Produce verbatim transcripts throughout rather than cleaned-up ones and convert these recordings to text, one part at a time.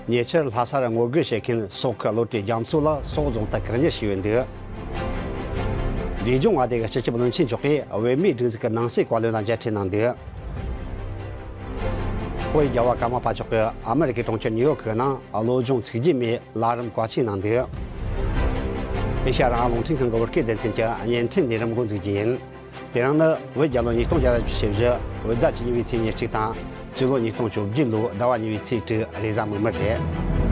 ཉེ་ཆར་ལྷ་སར་ངོ་རྒོལ་བྱེད་མཁན་སོག་ཁུ་བློ་གྲོས་རྒྱ་མཚོ་ལ་སྲོག་རྫོང་དུ་བཀག་ཉར་བྱས་ཡོད་འདུག་འབྲས་ལྗོངས་མངའ་སྡེ་གི་སྤྱི་ཁྱབ་བློན་ཆེན་མཆོག་གིས་བོད་མིའི་སྒྲིག་འཛུགས་ཀྱི་ནང་སྲིད་བཀའ་བློན་ལ་མཇལ་འཕྲད་གནང་འདུག་བོད་རྒྱལ་བ་ཀརྨ་པ་མཆོག་གིས་ཨ་མི་རི་ཀའི་གྲོང་ཁྱེར་ནིའུ་ཡོག་གི་ནང་བློ་སྦྱོང་ཚིག་བརྒྱད་མའི་བླ་རིམ་བཀའ་ཆོས་གནང་འདུག་ཨེ་ཤ་ཡ་རང་དབང་རླུང་འཕྲིན་ཁང་གི་བོད་སྐད་སྡེ་ཚན་གྱི་བརྙན་འཕྲིན་ལས་རིམ་འགོ་འཛུགས་རྒྱུ་ཡིན། དེ་རིང་ནི་བོད་རྒྱལ་ལོ་ཉིས་སྟོང་བརྒྱ་དང་བཞི་བཅུ་ཞེ་བཞི། བོད་ཟླ་བཅུ་གཉིས་པའི་ཚེས་ཉེར་གཅིག་དང་། སྤྱི་ལོ་ཉིས་སྟོང་བཅོ་བརྒྱད་ལོའི་ཟླ་བ་གཉིས་པའི་ཚེས་དྲུག་རེས་གཟའ་མིག་དམར་རེད།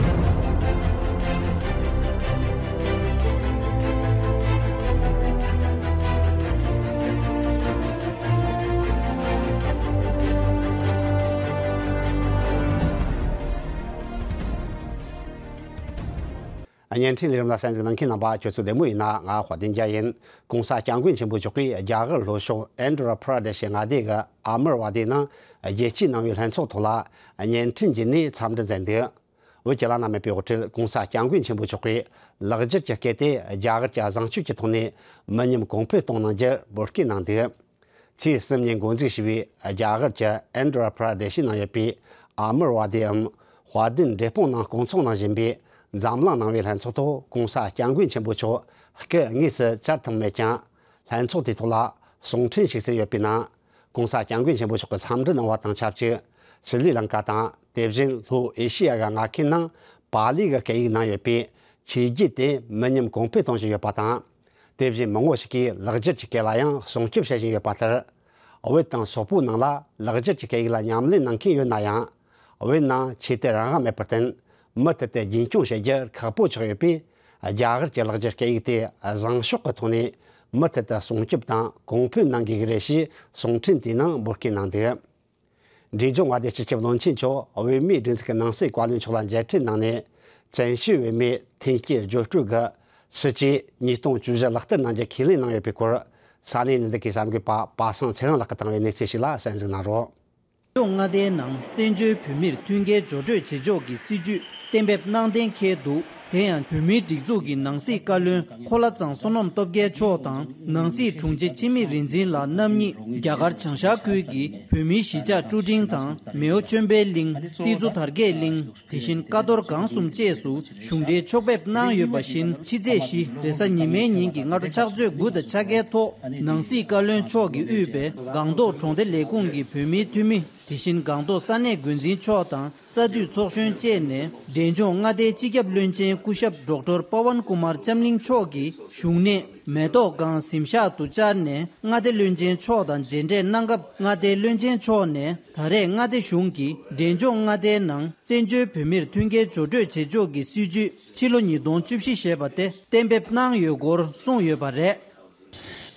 བརྙན་འཕྲིན་ལས་རིམ་ལ་གསན་གཟིགས་གནང་མཁན་རྣམ་པ་ཁྱོད་ཚོ་བདེ་མོ་ཡིན་ན། ང་དཔལ་ལྡན་རྒྱལ་ཡིན། ༸གོང་ས་༸སྐྱབས་མགོན་ཆེན་པོ་མཆོག་གིས་རྒྱ་གར་ལྷོ་ཕྱོགས་ཨན་དྷྲ་པྲ་དེ་ཤི་མངའ་སྡེ་གི་ཨ་མར་ཝ་དེ་ནང་རྒྱལ་གཅེས་གནང་བའི་ལྷན་ཚོགས་ཐོག་ལ་བརྙན་འཕྲིན་བརྒྱུད་ནས་འཚམས་འདྲི་མཛད་འདུག་བོད་ཀྱི་བླ་ན་མེད་པའི་དབུ་ཁྲིད་༸གོང་ས་༸སྐྱབས་མགོན་ཆེན་པོ་མཆོག་གིས་ལེགས་སྒྱུར་གྱི་སྐད་དེ་རྒྱ་གར་གྱི་བཟང་སྤྱོད་ཀྱི་ཐོག་ནས་མི་ཉམས་གོང་འཕེལ་གཏོང་གནང་རྒྱུར་འབོད་སྐུལ་གནང་འདུག་ཚེས་གསུམ་ཉིན་འགོ་འཛུགས་བྱས་པའི་རྒྱ་གར་གྱི་ཨན་དྷྲ་པྲ་དེ་ཤི་ནང་ཡོད་པའི་ཨ་མར་ཝ་དེའམ་དཔལ་ལྡན་འབྲས་སྤུངས་ནང་སྐོང་ཚོགས་གནང་བཞིན་པའི་འཛམ་གླིང་ནང་པའི་ལྷན་ཚོགས་ཐོག་༸གོང་ས་༸སྐྱབས་མགོན་ཆེན་པོ་མཆོག་སྐུ་དངོས་སུ་བཅར་ཐུབ་མེད་ཀྱང་། ལྷན་ཚོགས་དེའི་ཐོག་ལ་གསུང་འཕྲིན་ཞིག་གསན་ཡོད་པའི་ནང་། ༸གོང་ས་༸སྐྱབས་མགོན་ཆེན་པོ་མཆོག་གིས་འཚམས་འདྲི་གནང་བ་དང་ཆབས་ཅིག་ཤྲི་ལི་ལང་ཀ་དང་། དེ་བཞིན་ལྷོ་ཨེ་ཤི་ཡ་གི་མངའ་ཁུལ་ནང་པཱ་ལི་གི་སྐད་ཡིག་ནང་ཡོད་པའི་ཆོས་བརྒྱུད་དེ་མི་ཉམས་གོང་འཕེལ་གཏོང་བཞིན་ཡོད་པ་དང་། དེ་བཞིན་མི་ངོ་ཞིག་གིས་ལེགས་སྒྱུར་གྱི་སྐད་ལ་ཡང་སྲུང་སྐྱོབ་བྱེད་བཞིན་ཡོད་པ་ལྟར། བོད་དང་སོག་པོའི་ནང་ལ་ལེགས་སྒྱུར་གྱི་སྐད་ཡིག་ལ་ཉམས་ལེན་གནང་མཁན་ཡོད་ན་ཡང་། བོད་ནང་ཆོས་དད་རང་དབང་མེད་པར་བརྟེན། མུ་མཐུད་དེ་རྒྱུན་སྐྱོང་བྱེད་རྒྱུ་ཁག་པོ་ཆགས་ཡོད་པས། རྒྱ་གར་གྱི་ལེགས་སྒྱུར་སྐད་ཡིག་དེ་བཟང་ཕྱོགས་ཀྱི་ཐོག་ནས་མུ་མཐུད་དུ་སྲུང་སྐྱོབ་དང་གོང་འཕེལ་གནང་དགོས་ཀྱི་རེད་ཞེས་གསུང་འཕྲིན་དེའི་ནང་འབོད་སྐུལ་གནང་འདུག་འབྲས་ལྗོངས་མངའ་སྡེའི་སྤྱི་ཁྱབ་བློན་ཆེན་མཆོག་བོད་མིའི་སྒྲིག་འཛུགས་ཀྱི་ནང་སྲིད་བཀའ་བློན་མཆོག་ལ་མཇལ་འཕྲད་གནང་ནས། བཙན་བྱོལ་བོད་མིའི་མཐུན་རྐྱེན་སྦྱོར་སྤྲོད་ཀྱི་སྲིད་བྱུས་ཉིས་སྟོང་བཅུ་བཞི་ལག་བསྟར་གནང་རྒྱུ་ཁས་ལེན་གནང་ཡོད་པའི་སྐོར། ས་གནས་ནས་འདི་གའི་གསར་འགོད་པ་པ་སངས་ཚེ་རིང་ལགས་ཀྱིས་བཏང་བའི་གནས་ཚུལ་ཞིག་ལ་གསན་གཟིགས་གནང་རོགས། ལྗོངས་མངའ་སྡེའི་ནང་བཙན་བྱོལ་བོད་མིར་མཐུན་རྐྱེན་སྦྱོར་སྤྲོད་བྱེད་ཕྱོགས་ཀྱི་སྲིད་ཇུས་གཏན་འབེབས་གནང་གཏན་འཁེལ་འདུག་དེ་ཡང་བོད་མིའི་སྒྲིག་འཛུགས་ཀྱི་ནང་སྲིད་བཀའ་བློན་ཁོ་ལ་ཚང་བསོད་ནམས་སྟོབས་རྒྱལ་མཆོག་དང་། ནང་སྲིད་དྲུང་ཆེ་འཆི་མེད་རིག་འཛིན་ལགས་རྣམ་གཉིས་རྒྱ་གར་བྱང་ཤར་ཁུལ་གྱི་བོད་མིའི་གཞིས་ཆགས་ཀྲུ་ཀྲིང་དང་། མེའོ་ཆོས་འཕེལ་གླིང་། ཏི་ཛུ་དར་རྒྱས་གླིང་། དེ་བཞིན་ཀ་རྡོར་སྒང་གསུམ་བཅས་སུ་གཞུང་འབྲེལ་ཕྱོགས་ཕེབས་གནང་ཡོད་པ་བཞིན། ཕྱི་ཚེས་བཞི་རེས་གཟའ་ཉི་མའི་ཉིན་གྱི་སྔ་དྲོ་ཕྱག་ཚོད་དགུ་དང་ཕྱེད་ཀའི་ཐོག་ནང་སྲིད་བཀའ་བློན་མཆོག་གིས་དབུས་པའི་སྒང་ཏོག་གྲོང་སྡེ་ལས་ཁུངས་ཀྱི་བོད་མིའི་འཐུས་མི། དེ་བཞིན་སྒང་ཏོག་ས་གནས་འགོ་འཛིན་མཆོག་དང་ས་འཐུས་ཚོགས་གཞོན་བཅས་ནས། འབྲས་ལྗོངས་མངའ་སྡེའི་སྤྱི་ཁྱབ་བློན་ཆེན་སྐུ་ཞབས་ཌོག་ཊར་པ་ཝན་ཀུ་མར་ལྕམ་གླིང་མཆོག་གིས་བཞུགས་གནས་མེ་ཏོག་སྒང་གཟིམ་ཤག་ཏུ་བཅར་ནས། མངའ་སྡེ་བློན་ཆེན་མཆོག་དང་མཇལ་འཕྲད་གནང་སྐབས། མངའ་སྡེའི་བློན་ཆེན་མཆོག་ནས། ད་རེས་མངའ་སྡེ་གཞུང་གིས་འབྲས་ལྗོངས་མངའ་སྡེའི་ནང་བཙན་བྱོལ་བོད་མིར་མཐུན་རྐྱེན་སྦྱོར་སྤྲོད་བྱེད་ཕྱོགས་ཀྱི་སྲིད་ཇུས་ཕྱི་ལོ་ཉིས་སྟོང་བཅུ་བཞི་ཞེས་པ་དེ་གཏན་འབེབས་གནང་ཡོད་སྐོར་གསུངས་ཡོད་པ་རེད།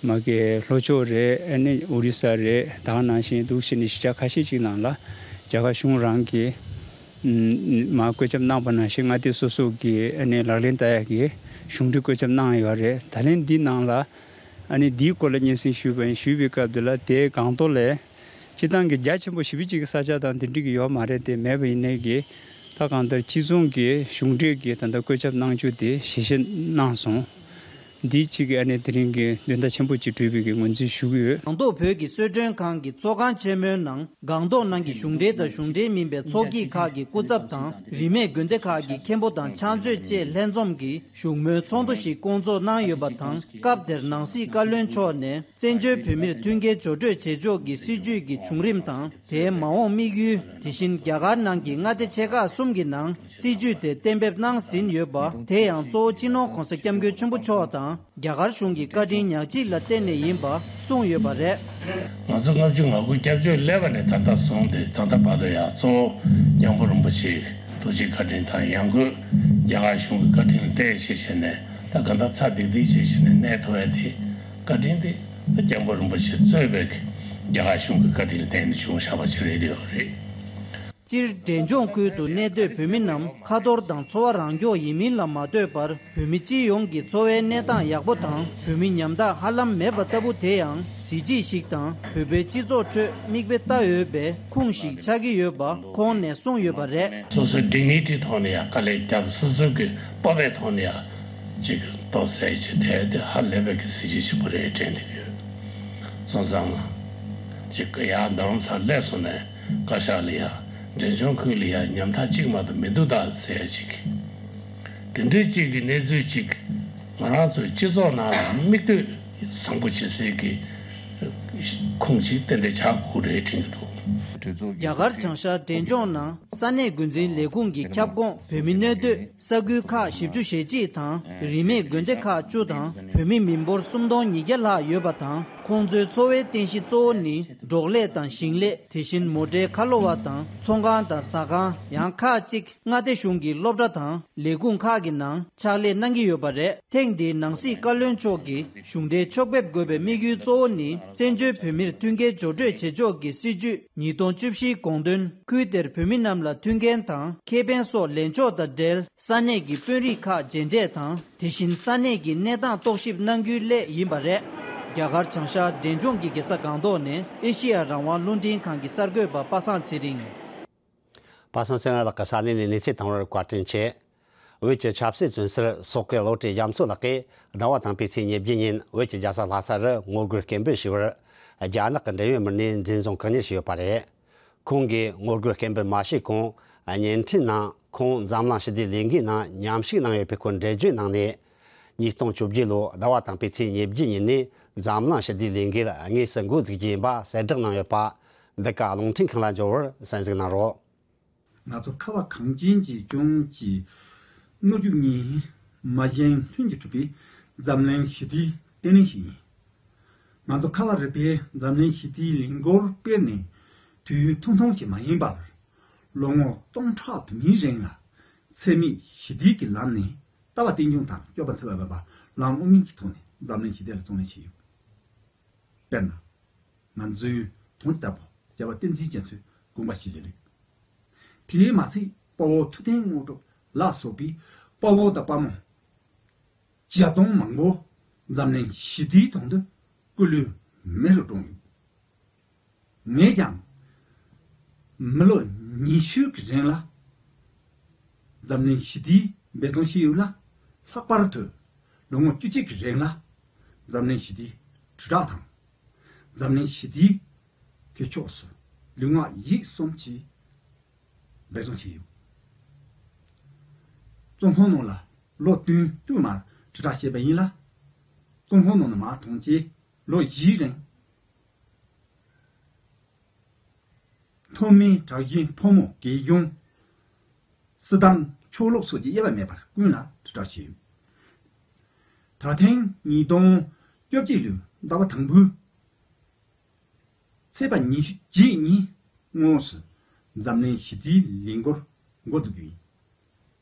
མ་གི་ལྷོ་ཕྱོགས་རེད། ཨ་ནི་ཨོ་རི་ས་རེད། ད་ག་ནང་བཞིན་འདུག་བྱས་ནས་གཞིས་ཆགས་ཁ་ཤས་ཅིག་ནང་ལ་རྒྱ་གར་གཞུང་རང་གིས་ཨམ་མར་བཀོད་ཁྱབ་གནང་པ་ནང་བཞིན་མངའ་སྡེ་སོ་སོ་གིས་ཨ་ནི་ལག་ལེན་བསྟར་ཡག་གི་གཞུང་འབྲེལ་བཀོད་ཁྱབ་གནང་ཡོད་རེད། ད་ལན་འདི་ནང་ལ་ཨ་ནི་འདིའི་སྐོར་ལ་སྙན་སེང་ཞུས་པ་ཡིན། ཞུས་པའི་སྐབས་དེ་ལ་དེའི་སྒང་ཏོག་ལས་སྤྱིར་བཏང་གི་རྒྱ་ཆེན་པོ་ཞེ་པོ་ཅིག་གི་ས་ཆ་དང་དེ་འདྲ་གི་ཡོད་མ་རེད། དེ་མེད་པ་ཡིན་ནའི་གི་ད་གང་ལྟར་སྤྱི་ཚོགས་ཀྱི་གཞུང་འབྲེལ་གྱི་ད་ལྟ་བཀོད་ཁྱབ་གནང་རྒྱུ་དེ་ཞལ་བཞེས་གནང་སོང་། འདི་གཅིག་གི་ཨ་ནི་དེ་རིང་གི་དོན་དག་ཆེན་པོ་གཅིག་གྲུབ་པའི་གི་ངོས་འཛིན་ཞུ་གི་ཡོད། སྒང་ཏོག་བོད་ཀྱི་གསོལ་མགྲོན་ཁང་གི་ཚོགས་ཁང་ཆེན་མོའི་ནང་། སྒང་ཏོག་ནང་གི་གཞུང་འབྲེལ་དང་གཞུང་འབྲེལ་མིན་པའི་ཚོགས་སྐྱིད་ཁག་གི་སྐུ་ཚབ་དང་། རིས་མེད་དགོན་སྡེ་ཁག་གི་མཁན་པོ་དང་ཕྱག་མཛོད་བཅས་ལྷན་འཛོམས་ཀྱིས་བཞུགས་མོལ་ཚོགས་འདུ་ཞིག་བསྐོང་ཚོགས་གནང་ཡོད་པ་དང་། སྐབས་དེར་ནང་སྲིད་བཀའ་བློན་མཆོག་ནས། བཙན་བྱོལ་བོད་མིར་མཐུན་རྐྱེན་སྦྱོར་སྤྲོད་བྱེད་ཕྱོགས་ཀྱི་སྲིད་ཇུས་ཀྱི་བྱུང་རིམ་དང་། དེའི་མ་འོངས་དམིགས་ཡུལ། དེ་བཞིན་རྒྱ་གར་ནང་གི་མངའ་སྡེ་ཆེ་ཁག་གསུམ་གྱི་ནང་སྲིད་ཇུས་དེ་གཏན་འབེབས་གནང་ཟིན་ཡོད་པ། དེ་ཡང་གཙོ་བོ་སྤྱི་ནོར་༸གོང་ས་༸སྐྱབས་མགོན་ཆེན་པོ་མཆོག་དང་རྒྱ་གར་གཞུང་གི་བཀའ་དྲིན་ཉག་གཅིག་ལ་བརྟེན་ནས་ཡིན་པ་གསུངས་ཡོད་པ་རེད། ང་ཚོ་ལྔ་བཅུ་ང་དགུ་སྐྱབས་བཅོལ་སླེབས་པ་ནས་ད་ལྟ་བཟུང་སྟེ། ད་ལྟ་བར་དུ་ཡང་གཙོ་བོ་སྐྱབས་མགོན་རིན་པོ་ཆེའི་ཐུགས་རྗེ་བཀའ་དྲིན་དང་། ཡང་སྒོས་རྒྱ་གར་གཞུང་གི་བཀའ་དྲིན་ལ་བརྟེན་བྱས་བྱས་ནས། ད་ག་ད་ཚ་ཏིག་ཏིག་བྱས་བྱས་ནས་གནས་ཐུབ་ཡ་དེ། བཀའ་དྲིན་དེ་ད་སྐྱབས་མགོན་རིན་པོ་ཆེ་གཙོས་པའི་རྒྱ་གར་གཞུང་གི་བཀའ་དྲིན་ལ་བརྟེན་ནས་བྱུང་བཞག་པ་ཅིག་རེད་ཡོད་རེད། སྤྱིར་འབྲས་ལྗོངས་ཁུལ་དུ་གནས་སྡོད་བོད་མི་རྣམས་ཁ་ཐོར་དང་འཚོ་བ་རང་སྐྱོང་ཡིན་མིན་ལ་མ་ལྟོས་པར། བོད་མི་སྤྱི་ཡོངས་ཀྱི་འཚོ་བའི་གནས་སྟངས་ཡག་པོ་དང་། བོད་མི་ཉམ་ཐག་ཧ་ལམ་མེད་པ་ལྟ་བུ་དེ་ཡང་གཟི་བརྗིད་ཞིག་དང་། བོད་པའི་སྤྱི་ཚོགས་ཁྲོད་མིག་དཔེ་ལྟ་འོས་པའི་ཁུངས་ཤིག་ཆགས་ཀྱི་ཡོད་པ་ཁོང་ནས་གསུངས་ཡོད་པ་རེད། སོ་སོའི་dignity་ཐོག་ནས་ཡང་དཀའ་ལས་བརྒྱབ། སོ་སོ་གི་སྤོབས་པའི་ཐོག་ནས་ཡང་ཅིག་སྟོབས་ཟད་ཅིག་དེ་དེ་ཧ་ལས་པའི་གི་གཟི་བརྗིད་ཆེན་པོ་རེད་དྲན་གྱི་ཡོད། སོང་ཙང་ཅིག་ཡང་རྡ་རམ་ས་ལ་སླེབས་སོང་ནས་བཀའ་ཤག་ལ་ཡང་ འབྲས་ལྗོངས་ཁུལ་ལ་ཡང་ཉམ་ཐག་གཅིག་མ་གཏོགས་མི་འདུག་ད་ཟེར་ཡ་ཅིག་དེ་འདྲའི་གཅིག་གི་གནས་ཚུལ་གཅིག་ང་རང་ཚོའི་སྤྱི་ཚོགས་ནང་ལ་མིག་ལྟོས་བཟང་པོ་བྱེད་སའི་གི་ཁུངས་ཅིག་ཏན་ཏན་ཆགས་དགོས་རེད་དྲན་གྱི་འདུག་རྒྱ་གར་བྱང་ཤར་འབྲས་ལྗོངས་ནང་ས་གནས་འགོ་འཛིན་ལས་ཁུངས་ཀྱི་ཁྱབ་ཁོངས་བོད་མི་གནས་སྡོད་ས་ཁུལ་ཁག་བཞི་བཅུ་ཞེ་གཅིག་དང་རིས་མེད་དགོན་སྡེ་ཁག་བཅུ་དང་བོད་མི་མི་འབོར་སུམ་སྟོང་ཉིས་བརྒྱ་ལྷག་ཡོད་པ་དང་། ཁོང་ཚོའི་འཚོ་བའི་རྟེན་གཞི་གཙོ་བོ་ནི་འབྲོག་ལས་དང་ཞིང་ལས། དེ་བཞིན་མོ་ཊའི་ཁ་ལོ་བ་དང་ཚོང་ཁང་དང་ཟ་ཁང་། ཡང་ཁག་ཅིག་མངའ་སྡེ་གཞུང་གི་སློབ་གྲྭ་དང་ལས་ཁུངས་ཁག་གི་ནང་ཕྱག་ལས་གནང་གི་ཡོད་པ་རེད། ཐེངས་འདིའི་ནང་སྲིད་བཀའ་བློན་མཆོག་གིས་གཞུང་འབྲེལ་ཕྱོགས་ཕེབས་དགོས་པའི་དམིགས་ཡུལ་གཙོ་བོ་ནི་བཙན་བྱོལ་བོད་མིར་མཐུན་རྐྱེན་སྦྱོར་སྤྲོད་བྱེད་ཕྱོགས་ཀྱི་སྲིད་ཇུས་ཉིས་སྟོང་བཅུ་བཞིའི་དགོངས་དོན། ཁུལ་དེར་བོད་མི་རྣམས་ལ་མཐུན་རྐྱེན་དང་ཁེ་ཕན་སོགས་ལེན་ཕྱོགས་དང་འབྲེལ་ས་གནས་ཀྱི་དཔོན་རིགས་ཁག་མཇལ་འཕྲད་དང་། དེ་བཞིན་ས་གནས་ཀྱི་གནས་སྟངས་རྟོག་ཞིབ་གནང་རྒྱུའི་སླད་ཡིན་པ་རེད། རྒྱ་གར་བྱང་ཤར་འབྲས་ལྗོངས་ཀྱི་རྒྱལ་ས་སྒང་ཏོག་ནས་ཨེ་ཤེ་ཡ་རང་དབང་རླུང་འཕྲིན་ཁང་གི་གསར་འགོད་པ་པ་སངས་ཚེ་རིང་། པ་སངས་ཚེ་རིང་ལགས་ཀྱིས་ས་གནས་ནས་གནས་ཚུལ་བཏང་བར་བཀའ་དྲིན་ཆེ། བོད་ཀྱི་ཆབ་སྲིད་བཙོན་ཟུར་སོག་གི་བློ་གྲོས་རྒྱ་མཚོ་ལགས་ཀྱིས་ཟླ་བ་དང་པོའི་ཚེས་ཉེར་བརྒྱད་ཉིན་བོད་ཀྱི་རྒྱལ་ས་ལྷ་ས་རུ་ངོ་རྒོལ་སྐད་འབོད་ཞུས་པར། རྒྱ་ནག་གི་འབྲེལ་ཡོད་མི་སྣས་འཛིན་བཟུང་བཀག་ཉར་བྱས་ཡོད་པ་རེད། ཁོང་གིས་ངོ་རྒོལ་སྐད་འབོད་མ་བྱས་གོང་། བརྙན་འཕྲིན་ནང་ཁོང་འཛམ་གླིང་ཞི་བདེའི་ལས་འགུལ་ནང་མཉམ་ཞུགས་གནང་ཡོད་པའི་སྐོར་འགྲེལ་བརྗོད་གནང་ནས། ཉིས་སྟོང་བཅོ་བརྒྱད་ལོའི་ཟླ་བ་དང་པོའི་ཚེས་ཉེར་བརྒྱད་ཉིན་ནས་འཛམ་གླིང་ཞི་བདེའི་ལས་འགུལ་དངོས་སུ་འགོ་འཛུགས་རྒྱུ་ཡིན་པ་གསལ་བསྒྲགས་གནང་ཡོད་པ། འདི་ག་རླུང་འཕྲིན་ཁང་ལ་འབྱོར་བར་གསན་གཟིགས་གནང་རོགས། ང་ཚོ་ཁ་བ་གངས་ཅན་གྱི་ལྗོངས་ཀྱི་སྣོད་བཅུད་གཉིས་མ་གཞན་ལྷུན་གྱིས་གྲུབ་པའི་འཛམ་གླིང་ཞི་བདེའི་རྟེན་གླིང་ཞིག་ཡིན། ང་ཚོ་ཁ་བ་རི་པའི་འཛམ་གླིང་ཞི་བདེའི་ལས་འགུལ་སྤེལ་ནས་དུས་ཡུན་ཐུང་ཐུང་ཞིག་མ་ཡིན་པར། ལོ་ངོ་སྟོང་ཕྲག་དུ་མའི་རིང་ལ་འཚེ་མེད་ཞི་བདེ་གི་ལམ་ནས་ལྟ་བ་རྟེན་འབྱུང་དང་སྤྱོད་པ་འཚེ་བ་མེད་པ་ལམ་དབུ་མའི་གི་ཐོག་ནས་འཛམ་གླིང་ཞི་བདེ་ལ་བརྩོན་ལེན་བྱས་ཡོད། དཔེར་ན། ང་ཚོའི་དོན་གྱི་བདག་པོ་རྒྱལ་བ་བསྟན་འཛིན་རྒྱ་མཚོའི་དགོངས་པ་ཞིག་བཞེས་ལུགས། དེས་མ་ཚད་དཔའ་བོ་ཐུབ་བསྟན་དངོས་གྲུབ་ལ་སོགས་པའི་དཔའ་བོ་དང་དཔའ་མོ་བརྒྱ་སྟོང་མང་པོ་འཛམ་གླིང་ཞི་བདེའི་དོན་དུ་སྐུ་ལུས་མེ་རུ་བཀྲོངས་ཡོད། ངས་ཀྱང་མི་ལོ་ཉི་ཤུ་གི་རིང་ལ་འཛམ་གླིང་ཞི་བདེའི་འབད་བརྩོན་བྱས་ཡོད་ལ། ལྷག་པར་དུ་ལོ་ངོ་བཅུ་གཅིག་གི་རིང་ལ་འཛམ་གླིང་ཞི་བདེའི་དྲིལ་བསྒྲགས་དང་། འཛམ་གླིང་ཞི་བདེའི་གི་ཕྱོགས་སུ་ལུས་ངག་ཡིད་གསུམ་གྱིས་འབད་བརྩོན་བྱས་ཡོད། ཙུང་ཧོ་ནོ་ལ་ལོ་བདུན་བསྟུད་མར་དྲིལ་བསྒྲགས་བྱས་པ་ཡིན་ལ། ཙུང་ཧོ་ནོ་ནི་མར་ཐོན་རྗེས་ལོ་བཞིའི་རིང་། ཐོན་མིའི་གྲགས་ཅན་ཕོ་མོ་རྒན་གཞོན། སྲིད་དང་ཆོས་ལུགས་སོགས་ཀྱི་དབྱེ་བ་མེད་པར་ཀུན་ལ་དྲིལ་བསྒྲགས་བྱས་ཡོད། ད་ཐེངས་ཉིས་སྟོང་བཅོ་བརྒྱད་ལོའི་ཟླ་བ་དང་པོའི་ཚེས་པ་ཉི་ཤུ་རྗེས་ཉིན་དངོས་སུ་འཛམ་གླིང་ཞི་བདེའི་ལས་འགུལ་འགོ་འཛུགས་རྒྱུ་ཡིན།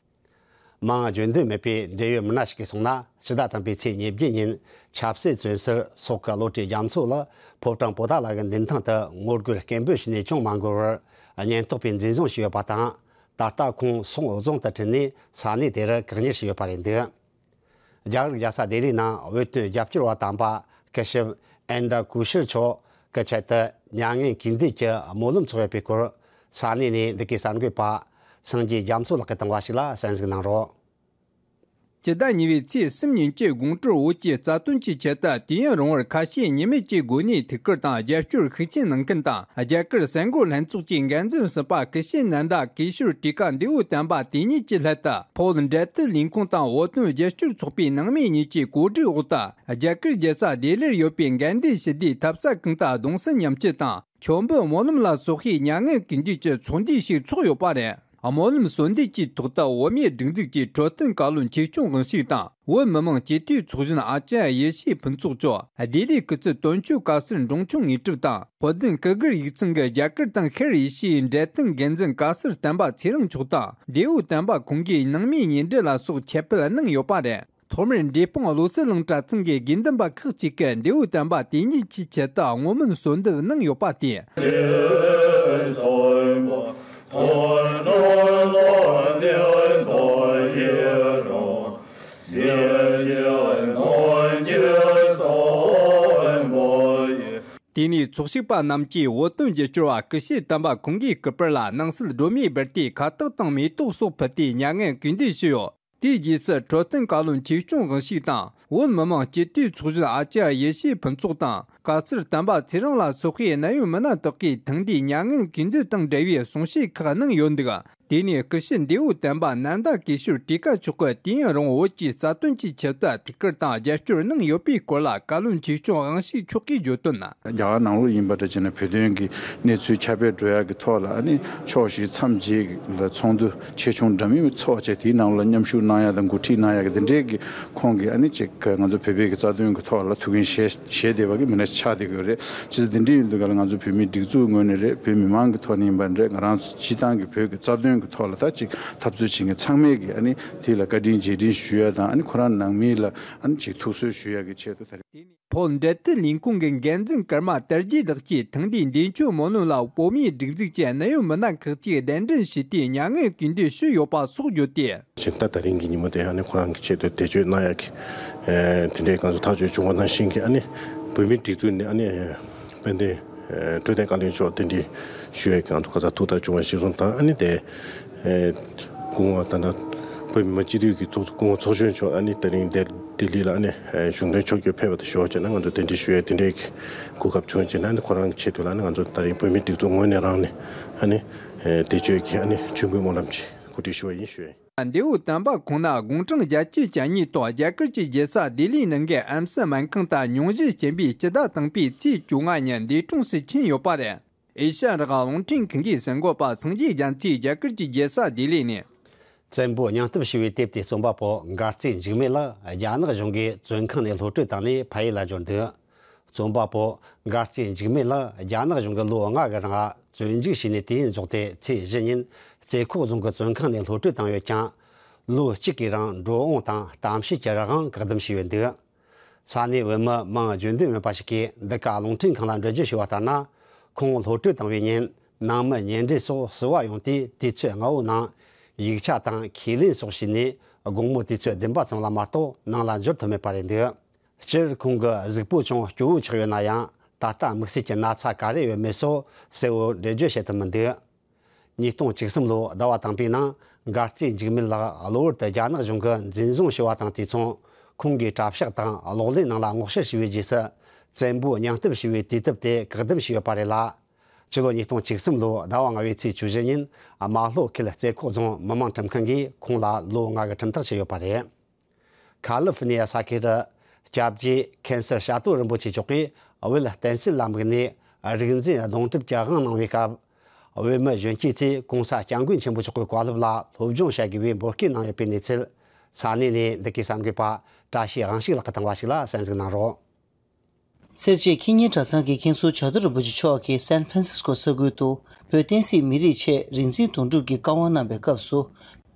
མིང་བརྗོད་འདོད་མེད་པའི་འབྲེལ་ཡོད་མི་སྣ་ཞིག་གིས་གསུངས་ན། ཕྱི་ཟླ་དང་པོའི་ཚེས་ཉེར་བརྒྱད་ཉིན་ཆབ་སྲིད་བཙོན་ཟུར་སོག་གི་བློ་གྲོས་རྒྱ་མཚོ་ལགས་ཕོ་བྲང་པོ་ཏཱ་ལ་གི་མདུན་ཐང་དུ་ངོ་རྒོལ་སྐད་འབོད་བྱས་ནས་ཅུང་མ་འགོར་བར་ཉེན་རྟོག་པས་འཛིན་བཟུང་བྱས་ཡོད་པ་དང་། ད་ལྟ་ཁོང་སོག་རྫོང་དུ་ཁྲིད་ནས་ས་གནས་དེར་བཀག་ཉར་བྱས་ཡོད་པ་རེད་འདུག་རྒྱ་གར་རྒྱལ་ས་ལྡི་ལིའི་ནང་བོད་དོན་རྒྱབ་སྐྱོར་བ་དམ་པ་སྐུ་ཞབས་ཨེན་ད་ཀུ་ཤུར་མཆོག་གི་ཆེད་དུ་མྱ་ངན་གུས་འདུད་ཀྱི་སྨོན་ལམ་ཚོགས་ཡོད་པའི་སྐོར་ས་གནས་ནས་འདི་གའི་གསར་འགོད་པ་སངས་རྒྱས་རྒྱ་མཚོ་ལགས་ཀྱིས་བཏང་བ་ཞིག་ལ་གསན་གཟིགས་གནང་རོགས། སྤྱི་ཟླ་གཉིས་པའི་ཚེས་གསུམ་ཉིན་གྱི་དགོང་དྲོར་བོད་ཀྱི་རྩ་དོན་གྱི་ཆེད་དུ་དུས་ཡུན་རིང་བར་ཁ་ཞེ་གཉིས་མེད་ཀྱི་སྒོ་ནས་ཐུགས་ཁུར་དང་རྒྱབ་སྐྱོར་ཤུགས་ཆེན་གནང་མཁན་དང་། རྒྱ་གར་གསར་འགོད་ལྷན་ཚོགས་ཀྱི་འགན་འཛིན་ཟུར་པ་སྐུ་ཞབས་ནན་ད་ཀེ་ཤོར་ཊི་ཀ་འདས་པོ་དམ་པ་དེ་ཉིད་ཀྱི་སླད་དུ་ཕོ་བོད་འབྲེལ་མཐུད་ལས་ཁུངས་དང་བོད་དོན་རྒྱབ་སྐྱོར་ཚོགས་པའི་ནང་མིའི་གཉིས་ཀྱི་གོ་སྒྲིག་འོག་ཏུ། རྒྱ་གར་རྒྱལ་ས་ལྡི་ལིར་ཡོད་པའི་དགའ་ལྡན་ཞི་བདེའི་ཐབ་ཚང་ཁང་དུ་གདུང་སེམས་མཉམ་སྐྱེད་དང་། མཆོད་འབུལ་སྨོན་ལམ་ལ་སོགས་པའི་མྱ་ངན་གུས་འདུད་ཀྱི་ཚོགས་འདུ་ཞིག་ཚོགས་ཡོད་པ་རེད། སྨོན་ལམ་གསོལ་འདེབས་ཀྱི་ཐོག་ཏུ་བོད་མིའི་སྒྲིག་འཛུགས་ཀྱི་འཕྲོད་བསྟེན་བཀའ་བློན་ཆེ་ཆུང་དབང་ཕྱུག་དང་། བོད་མི་མང་སྤྱི་འཐུས་ཚོགས་གཞོན་ཨ་ཅརྱ་ཡེ་ཤེས་ཕུན་ཚོགས་མཆོག་ལྡི་ལིའི་སྐུ་ཚབ་དོན་གཅོད་བཀའ་ཟུར་འབྲོང་ཆུང་དངོས་གྲུབ་དང་། དཔལ་ལྡན་སྐུ་སྒེར་ཡིག་ཚང་གི་རྒྱ་གར་དང་ཤར་ཨེ་ཤི་ཡའི་འབྲེལ་ཐོན་འགན་འཛིན་བཀའ་ཟུར་བསྟན་པ་ཚེ་རིང་མཆོག་དང་། འདས་པོ་བསྟན་པ་ཁོང་གིས་ནང་མིའི་ཉེ་འབྲེལ་ལ་སོགས་ཁྱབ་སྤེལ་གནང་ཡོད་པ་རེད། ཐོག་མར་འབྲས་སྤུངས་བློ་གསལ་གླིང་གྲྭ་ཚང་གི་དགེ་འདུན་པ་ཁག་ཅིག་གིས་འདས་པོ་བསྟན་པ་དེ་ཉིད་ཀྱི་ཆེད་དུ་བསྔོ་སྨོན་གསོལ་འདེབས་གནང་ཡོད་པ་སྟེ། དེ་ནས་ཚོགས་ཞུགས་པ་རྣམས་ཀྱིས་བོད་དོན་རྒྱབ་སྐྱོར་བ་སྐུ་ཞབས་དམ་པ་ཁོང་གི་སྐུ་པར་ལ་སྣང་གསལ་སྒྲོན་མེ་སྦར་ཏེ་ཁ་བཏགས་དང་མེ་ཏོག་སོགས་ཕུལ་ཏེ་མྱ་ངན་གུས་འདུད་ཞུས་ཡོད། དེའི་རྗེས་སུ་འཕྲོད་བསྟེན་བཀའ་བློན་ཆོས་སྐྱོང་དབང་ཕྱུག་དང་བོད་མི་མང་སྤྱི་འཐུས་ཚོགས་གཞོན་ཨ་ཅག་ཡེ་ཤེས་ཕུན་ཚོགས་དང་། བཀའ་ཟུར་དམ་པ་ཚེ་རིང་ལ་སོགས་པའི་གནད་ཡོད་མི་སྣ་དག་གིས་ཐེངས་འདིའི་མྱ་ངན་གུས་འདུད་དང་འབྲེལ་བའི་གསུང་བཤད་ཁག་གནང་ཡོད་འདུག་དེ་ནས་སྐུ་ཞབས་འདས་པོ་དམ་པ་ནན་ད་ཀེ་ཤོར་ཊི་ཀ་མཆོག་གིས་དུས་ཡུན་རིང་བོ་བོད་ཀྱི་རྩ་དོན་གྱི་ཆེད་དུ་ཐུགས་ཁུར་དང་རྒྱབ་སྐྱོར་གནང་ཡོད་པའི་སྐོར་ལ་བཀའ་བློན་ཆོས་སྐྱོང་དབང་ཕྱུག་མཆོག་གིས་བརྗོད་དོན། རྒྱ་གར་ནང་ལོགས་ཡིན་པ་འདྲ་བྱས་ན་བོད་དོན་གྱི་གནས་ཚུལ་ཁྱབ་སྤེལ་འགྲོ་ཡག་གི་ཐོག་ལ། ཨ་ནི་ཕྱོགས་བཞི་མཚམས་བརྒྱད་ལ་ཚོགས་འདུ་ཆེ་ཆུང་འདྲ་མིན་ཚོགས་བྱས། དེའི་ནང་ལ་མཉམ་ཞུགས་གནང་ཡག་དང་འགོ་ཁྲིད་གནང་ཡག་གི་དེ་འདྲའི་གི་ཁོང་གིས་ཨ་ནི་ཅིག་ང་ཚོ་བོད་པའི་གི་རྩ་དོན་གི་ཐོག་ལ་ཐུགས་འགན་བཞེས་བཞེས་བསྡད་པ་གི་མི་སྣ་ཆགས་བསྡད་ཀྱི་ཡོད་རེད། ཅི་ཟེར་དེ་འདྲ་ཡིན་དུས་ག་ལ་ང་ཚོ་བོད་མིའི་སྒྲིག་འཛུགས་ངོས་ནས་རེད། བོད་མི་མང་གི་ཐོག་ནས་ཡིན་པ་འདྲ། ང་རང་ཚོ་སྤྱི་བཏང་གི་བོད་ཀྱི་རྩ་དོན་གི་ཐོག་ལ་ད་ཅིག་འཐབ་རྩོད་བྱེད་མཁན་ཚང་མས་གི་ཨ་ནི་དེ་ལ་བཀའ་དྲིན་རྗེས་དྲན་ཞུ་ཡ་དང་། ཨ་ནི་ཁོ་རང་ནང་མི་ལ་ཨ་ནི་ཅིག་ཐུགས་གསོ་ཞུ་ཡ་གི་ཆེད་དུ་ད་རེས། བོད་འབྲེལ་མཐུད་ལས་ཁུངས་ཀྱི་འགན་འཛིན་ཀརྨ་དར་རྒྱས་ལགས་ཀྱིས་ཐེངས་འདིའི་འདས་མཆོད་སྨོན་ལམ་ལ་བོད་མིའི་སྒྲིག་འཛུགས་ཀྱི་གནད་ཡོད་མི་སྣ་ཁག་ཅིག་གདན་འདྲེན་ཞུས་ཏེ་མྱ་ངན་གུས་འདུད་ཞུས་ཡོད་པ་སོགས་བརྗོད་དེ། ཕྱིན་ད་ད་རིང་གི་ཉིན་མོ་དེ་ཨ་ནི་ཁོ་རང་གི་ཆེད་དུ་བདེ་སྤྱོད་གནང་ཡག་གི་ཨེ་དེ་འདྲའི་ང་ཚོ་ཐག་གཅོད་བྱུང་བ་ནང་བཞིན་གྱི། ཨ་ནི་བོད་མིའི་སྒྲིག་འཛུགས་ནས་ཨ་ནི་དཔལ་ལྡན་ཨེ་འཕྲོད་བསྟེན་བཀའ་བློན་མཆོག་གདན་འདྲེན་ཞུ་ཡག་གི་ང་ཚོ་ག་ས་ཐུགས་ཐག་བཅད་པ་གཞིར་བཟུང་དང་། ཨ་ནི་དེ་ཨེ་སྐུ་ངོ་ད་ལྟ་བོད་མི་མང་སྤྱི་འཐུས་ཀྱི་ཚོགས་གཙོ་སྐུ་ངོ་ཚོགས་གཞོན་མཆོག་ཨ་ནི་ད་རིང་དེ་ལྡི་ལི་ལ་ཨ་ནི་ཨེ་གཞུང་དོན་ཕྱོགས་བསྐྱོད་ཕེབས་པ་དང་ཞུ་བ་བྱས་ན། ང་ཚོ་གདན་འདྲེན་ཞུ་ཡག་དེ་འདྲའི་གོ་སྐབས་བྱུང་བྱས་ན། ཨ་ནི་ཁོ་རང་གི་ཆེད་དུ་ལ་ཨ་ནི་ང་ཚོ་ད་རིང་བོད་མིའི་སྒྲིག་འཛུགས་ངོས་ནས་རང་ནས་ཨ་ནི་ཨེ་བདེ་སྤྱོད་ཀྱི་ཨ་ནི་མཆོད་འབུལ་སྨོན་ལམ་ཅིག་གོ་སྒྲིག་ཞུ་བ་ཡིན་ཞུ་ཡ་ཡིན། འདས་པོ་དམ་པ་ཁོང་ན་དགུང་གྲངས་བརྒྱད་ཅུ་གྱ་གཉིས་ཐོག་རྒྱ་གར་གྱི་རྒྱལ་ས་ལྡི་ལིའི་ནང་གི་ཨམ་སི་སྨན་ཁང་དུ་སྙུང་གཞི་ཆེན་པོའི་སྤྱི་ཟླ་དང་པོའི་ཚེས་བཅོ་ལྔ་ཉིན་འདས་གྲོངས་སུ་ཕྱིན་ཡོད་པ་རེད། ཨེ་ཤ་ཡ་རང་དབང་རླུང་འཕྲིན་ཁང་གིས་གསར་འགོད་པ་སངས་རྒྱས་རྒྱ་མཚོས་རྒྱ་གར་གྱི་རྒྱལ་ས་ལྡི་ལི་ནས། བཙན་པོས་སྙིང་སྟོབས་ཞེས་པའི་དེབ་དེའི་རྩོམ་པ་པོ་མགར་རྩེ་འཇིགས་མེད་ལགས་རྒྱ་ནག་གཞུང་གིས་བཙོན་ཁང་ནས་གློད་གྲོལ་བཏང་ནས་ཕ་ཡུལ་ལ་འབྱོར་འདུག་རྩོམ་པ་པོ་མགར་རྩེ་འཇིགས་མེད་ལགས་རྒྱ་ནག་གཞུང་གིས་ལོ་ལྔ་གི་རིང་བཙོན་འཇུག་བྱས་ནས། དུས་ཡུན་རྫོགས་ཏེ་ཚེས་བཞི་ཉིན་རྩེ་ཁོག་རྫོང་གི་བཙོན་ཁང་ནས་གློད་གྲོལ་བཏང་ཡོད་ཀྱང་། ལོ་གཅིག་གི་རིང་འགྲོ་འོང་དང་གཏམ་བཤད་ཀྱི་རང་དབང་བཀག་སྡོམ་བྱས་ཡོད་འདུག་ས་གནས་བོད་མི་མིང་བརྗོད་འདོད་མེད་པ་ཞིག་གིས་འདི་ག་རླུང་འཕྲིན་ཁང་ལ་འགྲེལ་བརྗོད་ཞུས་པ་ལྟར་ན། ཁོང་གློད་གྲོལ་བཏང་བའི་ཉིན་ནང་མི་ཉེ་འབྲེལ་སོགས་བསུ་བ་ཡོང་དུས། དུས་ཚོད་སྔ་བོའི་ནང་ཡིག་ཆ་དང་ཁས་ལེན་སོགས་བྱས་ནས་དགོང་མོ་དུས་ཚོད་བདུན་པ་ཙམ་ལ་མ་གཏོགས་ནང་ལ་འབྱོར་ཐུབ་མེད་པ་རེད་འདུག་སྤྱིར་ཁོང་གི་གཟུགས་པོ་ཅུང་སྐྱོ་བོ་ཆགས་ཡོད་ན་ཡང་། ད་ལྟ་དམིགས་བསལ་གྱི་ན་ཚ་ག་རེ་ཡོད་མེད་སོགས་གསལ་བོ་འགྲེལ་བརྗོད་བྱེད་ཐུབ་མི་འདུག་ཉིས་སྟོང་བཅུ་གསུམ་ལོ་ཟླ་བ་དང་པོའི་ནང་མགར་རྩེ་འཇིགས་མེད་ལགས་གློ་བུར་དུ་རྒྱ་ནག་གཞུང་གིས་འཛིན་བཟུང་བྱས་པ་དང་། དུས་མཚུངས་ཁོང་གི་གྲྭ་ཤག་དང་གློག་ཀླད་ནང་ལ་སྔོག་བཤེར་བྱས་པའི་རྗེས་སུ། བཙན་པོའི་སྙིང་སྟོབས་ཞེས་པའི་དུས་དེབ་དེ་བཀག་སྡོམ་བྱས་ཡོད་པ་རེད་ལ། ཕྱི་ལོ་ཉིས་སྟོང་བཅུ་གསུམ་ལོའི་ཟླ་བ་ལྔ་པའི་ཚེས་བཅུ་བཞི་ཉིན་རྨ་ལྷོ་ཁུལ་རྩེ་ཁོག་རྫོང་མི་དམངས་ཁྲིམས་ཁང་གིས་ཁོང་ལ་ལོ་ལྔ་གི་ཁྲིམས་ཐག་བཅད་ཡོད་པ་རེད། ཁ་ལི་ཧྥི་ནི་ཡ་ས་ཁུལ་དུ་སྐྱབས་རྗེ་མཁན་ཟུར་བྱ་དོར་རིན་པོ་ཆེ་མཆོག་གིས་བོད་བསྟན་སྲིད་ལ་དམིགས་ནས་རིག་འཛིན་སྡོང་གྲུབ་ཀྱི་དབང་གནང་བའི་སྐབས། བོད་མི་གཞོན་སྐྱེས་ཚོས་གོང་ས་སྐྱབས་མགོན་ཆེན་པོ་མཆོག་གི་བཀའ་སློབ་ལ་སློབ་སྦྱོང་བྱ་དགོས་པའི་འབོད་སྐུལ་གནང་ཡོད་པའི་གནས་ཚུལ། ས་གནས་ནས་འདི་གའི་གསར་འགོད་པ་བཀྲ་ཤིས་དབང་ཕྱུག་ལགས་ཀྱིས་བཏང་བ་ཞིག་ལ་གསན་གཟིགས་གནང་རོགས། སེར་བྱེས་ཁེ་ཉེན་གྲྭ་ཚང་གི་མཁན་ཟུར་བྱ་དོར་རིན་པོ་ཆེ་མཆོག་གིས་སན་ཧྥ་རན་སིས་ཀོ་ས་ཁུལ་དུ་བོད་བསྟན་སྲིད་མི་རིགས་ཆེད་རིག་འཛིན་དོན་གྲུབ་ཀྱི་བཀའ་དབང་གནང་བའི་སྐབས་སུ།